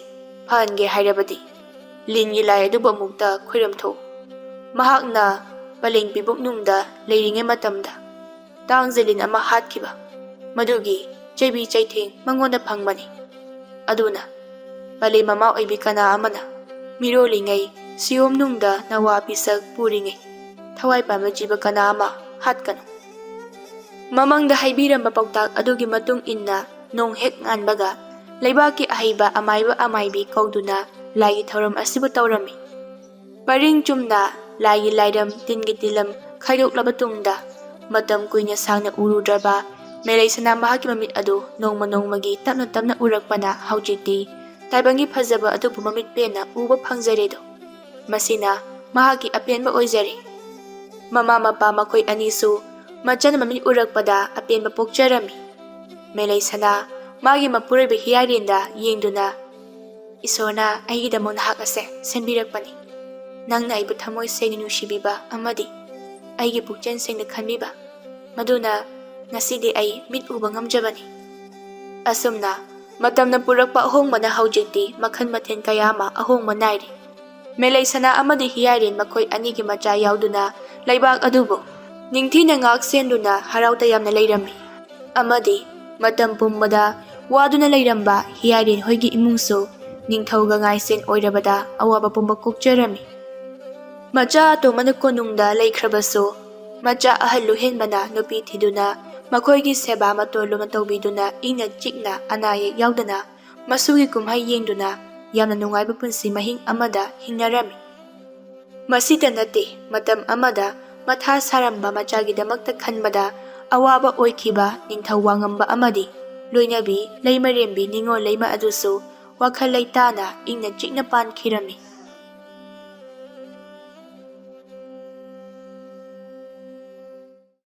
ꯐꯍꯟꯒꯦ ꯍꯥꯏꯔꯕꯗꯤ ꯂꯤꯟꯒꯤ ꯂꯥꯏ ꯑꯗꯨꯕꯨ ꯑꯃꯨꯛꯇ ꯈꯣꯏꯔꯝꯊꯣꯛꯎ꯫ ꯃꯍꯥꯛꯅ ꯄꯂꯦꯡ ꯄꯤꯕꯨꯛꯅꯨꯡꯗ ꯂꯩꯔꯤꯉꯩ ꯃꯇꯝꯗ ꯇꯥꯡ ꯖꯤꯂꯤꯟ ꯑꯃ ꯍꯥꯠꯈꯤꯕ, ꯃꯗꯨꯒꯤ ꯆꯩꯕꯤ ꯆꯩꯊꯦꯡ ꯃꯉꯣꯟꯗ ꯐꯪꯕꯅꯤ꯫ ꯑꯗꯨꯅ ꯄꯂꯦꯝ ꯃꯃꯥ ꯑꯣꯏꯕꯤ ꯀꯅꯥ ꯑꯃꯅ ꯃꯤꯔꯣꯜꯂꯤꯉꯩ ꯁꯤꯌꯣꯝ ꯅꯨꯡꯗ ꯅꯋꯥ ꯄꯤꯁꯛ ꯄꯨꯔꯤꯉꯩ ꯊꯋꯥꯏ ꯄꯥꯟꯕ ꯖꯤꯕ ꯀꯅꯥ ꯑꯃ ꯍꯥꯠꯀꯅꯨ꯫ ꯃꯃꯥꯡꯗ ꯍꯥꯏꯕꯤꯔꯝꯕ ꯄꯥꯎꯇꯥꯛ ꯑꯗꯨꯒꯤ ꯃꯇꯨꯡ ꯏꯟꯅ ꯅꯣꯡ ꯍꯦꯛ ꯉꯥꯟꯕꯒ ꯂꯩꯕꯥꯛꯀꯤ ꯑꯍꯩꯕ ꯑꯃꯥꯏꯕ ꯑꯃꯥꯏꯕꯤ ꯀꯧꯗꯨꯅ ꯂꯥꯏꯒꯤ ꯊꯧꯔꯝ ꯑꯁꯤꯕꯨ ꯇꯧꯔꯝꯃꯤ꯫ ꯄꯔꯤꯡ ꯆꯨꯝꯅ ꯂꯥꯏꯒꯤ ꯂꯥꯏꯔꯝ ꯇꯤꯟꯒꯤ ꯇꯤꯂꯝ ꯈꯥꯏꯗꯣꯛꯂꯕ ꯇꯨꯡꯗ ꯃꯇꯝ ꯀꯨꯏꯅ ꯁꯥꯡꯅ ꯎꯔꯨꯗ꯭ꯔꯕ ꯃꯦꯂꯩꯁꯅꯥ ꯃꯍꯥꯛꯀꯤ ꯃꯃꯤꯠ ꯑꯗꯨ ꯅꯣꯡꯃ ꯅꯣꯡꯃꯒꯤ ꯇꯞꯅ ꯇꯞꯅ ꯎꯔꯛꯄꯅ ꯍꯧꯖꯤꯛꯇꯤ ꯇꯥꯏꯕꯪꯒꯤ ꯐꯖꯕ ꯑꯗꯨꯕꯨ ꯃꯃꯤꯠ ꯄꯦꯟꯅ ꯎꯕ ꯐꯪꯖꯔꯦꯗꯣ꯫ ꯃꯁꯤꯅ ꯃꯍꯥꯛꯀꯤ ꯑꯄꯦꯟꯕ ꯑꯣꯏꯖꯔꯦ꯫ ꯃꯃꯥ ꯃꯄꯥ ꯃꯈꯣꯏ ꯑꯅꯤꯁꯨ ꯃꯆꯟ ꯃꯃꯤꯠ ꯎꯔꯛꯄꯗ ꯑꯄꯦꯟꯕ ꯄꯣꯛꯆꯔꯝꯃꯤ꯫ ꯃꯦꯂꯩꯁꯅꯥ ꯃꯥꯒꯤ ꯃꯄꯨꯔꯣꯏꯕ ꯍꯤꯌꯥꯏꯔꯦꯟꯗ ꯌꯦꯡꯗꯨꯅ, "ꯏꯁꯣꯔꯅ ꯑꯩꯒꯤꯗꯃꯛ ꯅꯍꯥꯛ ꯑꯁꯦ ꯁꯦꯝꯕꯤꯔꯛꯄꯅꯤ꯫ ꯅꯪꯅ ꯑꯩꯕꯨ ꯊꯃꯣꯏ ꯁꯦꯡꯅ ꯅꯨꯡꯁꯤꯕꯤꯕ ꯑꯃꯗꯤ ꯑꯩꯒꯤ ꯄꯨꯛꯆꯦꯜ ꯁꯦꯡꯅ ꯈꯟꯕꯤꯕ, ꯃꯗꯨꯅ ꯉꯁꯤꯗꯤ ꯑꯩ ꯃꯤꯠ ꯎꯕ ꯉꯝꯖꯕꯅꯤ꯫" ꯑꯁꯨꯝꯅ ꯃꯇꯝꯅ ꯄꯨꯔꯛꯄ ꯑꯍꯣꯡꯕꯅ ꯍꯧꯖꯤꯛꯇꯤ ꯃꯈꯜ ꯃꯊꯦꯜ ꯀꯌꯥ ꯑꯃ ꯑꯍꯣꯡꯕ ꯅꯥꯏꯔꯦ꯫ ꯃꯦꯂꯩꯁꯅꯥ ꯑꯃꯗꯤ ꯍꯤꯌꯥꯏꯔꯦꯟ ꯃꯈꯣꯏ ꯑꯅꯤꯒꯤ ꯃꯆꯥ ꯌꯥꯎꯗꯨꯅ ꯂꯩꯕꯥꯛ ꯑꯗꯨꯕꯨ ꯅꯤꯡꯊꯤꯅ ꯉꯥꯛ ꯁꯦꯟꯗꯨꯅ ꯍꯔꯥꯎ ꯇꯌꯥꯝꯅ ꯂꯩꯔꯝꯃꯤ꯫ ꯑꯃꯗꯤ ꯃꯇꯝ ꯄꯨꯝꯕꯗ ꯋꯥꯗꯨꯅ ꯂꯩꯔꯝꯕ ꯍꯤꯌꯥꯏꯔꯦꯟ ꯍꯣꯏꯒꯤ ꯏꯃꯨꯡꯁꯨ ꯅꯤꯡꯊꯧꯒ ꯉꯥꯏꯁꯦꯟ ꯑꯣꯏꯔꯕꯗ ꯑꯋꯥꯕ ꯄꯨꯝꯕ ꯀꯣꯛꯆꯔꯝꯃꯤ꯫ ꯃꯆꯥ ꯑꯇꯣꯝꯕꯅ ꯀꯣꯅꯨꯡꯗ ꯂꯩꯈ꯭ꯔꯕꯁꯨ, ꯃꯆꯥ ꯑꯍꯜ ꯂꯨꯍꯦꯟꯕꯅ ꯅꯨꯄꯤ ꯊꯤꯗꯨꯅ ꯃꯈꯣꯏꯒꯤ ꯁꯦꯕꯥ ꯃꯇꯣꯟ ꯂꯨꯝꯅ ꯇꯧꯕꯤꯗꯨꯅ ꯏꯪꯅ ꯆꯤꯛꯅ ꯑꯅꯥ ꯑꯌꯦꯛ ꯌꯥꯎꯗꯅ ꯃꯁꯨꯒꯤ ꯀꯨꯝꯍꯩ ꯌꯦꯡꯗꯨꯅ ꯌꯥꯝꯅ ꯅꯨꯡꯉꯥꯏꯕ ꯄꯨꯟꯁꯤ ꯃꯍꯤꯡ ꯑꯃꯗ ꯍꯤꯡꯅꯔꯝꯃꯤ꯫ ꯃꯁꯤꯇ ꯅꯠꯇꯦ, ꯃꯇꯝ ꯑꯃꯗ ꯃꯊꯥ ꯁꯥꯔꯝꯕ ꯃꯆꯥꯒꯤꯗꯃꯛꯇ ꯈꯟꯕꯗ ꯑꯋꯥꯕ ꯑꯣꯏꯈꯤꯕ ꯅꯤꯡꯊꯧ ꯋꯥꯉꯝꯕ ꯑꯃꯗꯤ ꯂꯣꯏꯅꯕꯤ ꯂꯩꯃꯔꯦꯝꯕꯤ ꯅꯤꯉꯣꯜ ꯂꯩꯃ ꯑꯗꯨꯁꯨ ꯋꯥꯈꯜ ꯂꯩꯇꯥꯅ ꯏꯪꯅ ꯆꯤꯛꯅ ꯄꯥꯟꯈꯤꯔꯝꯃꯤ꯫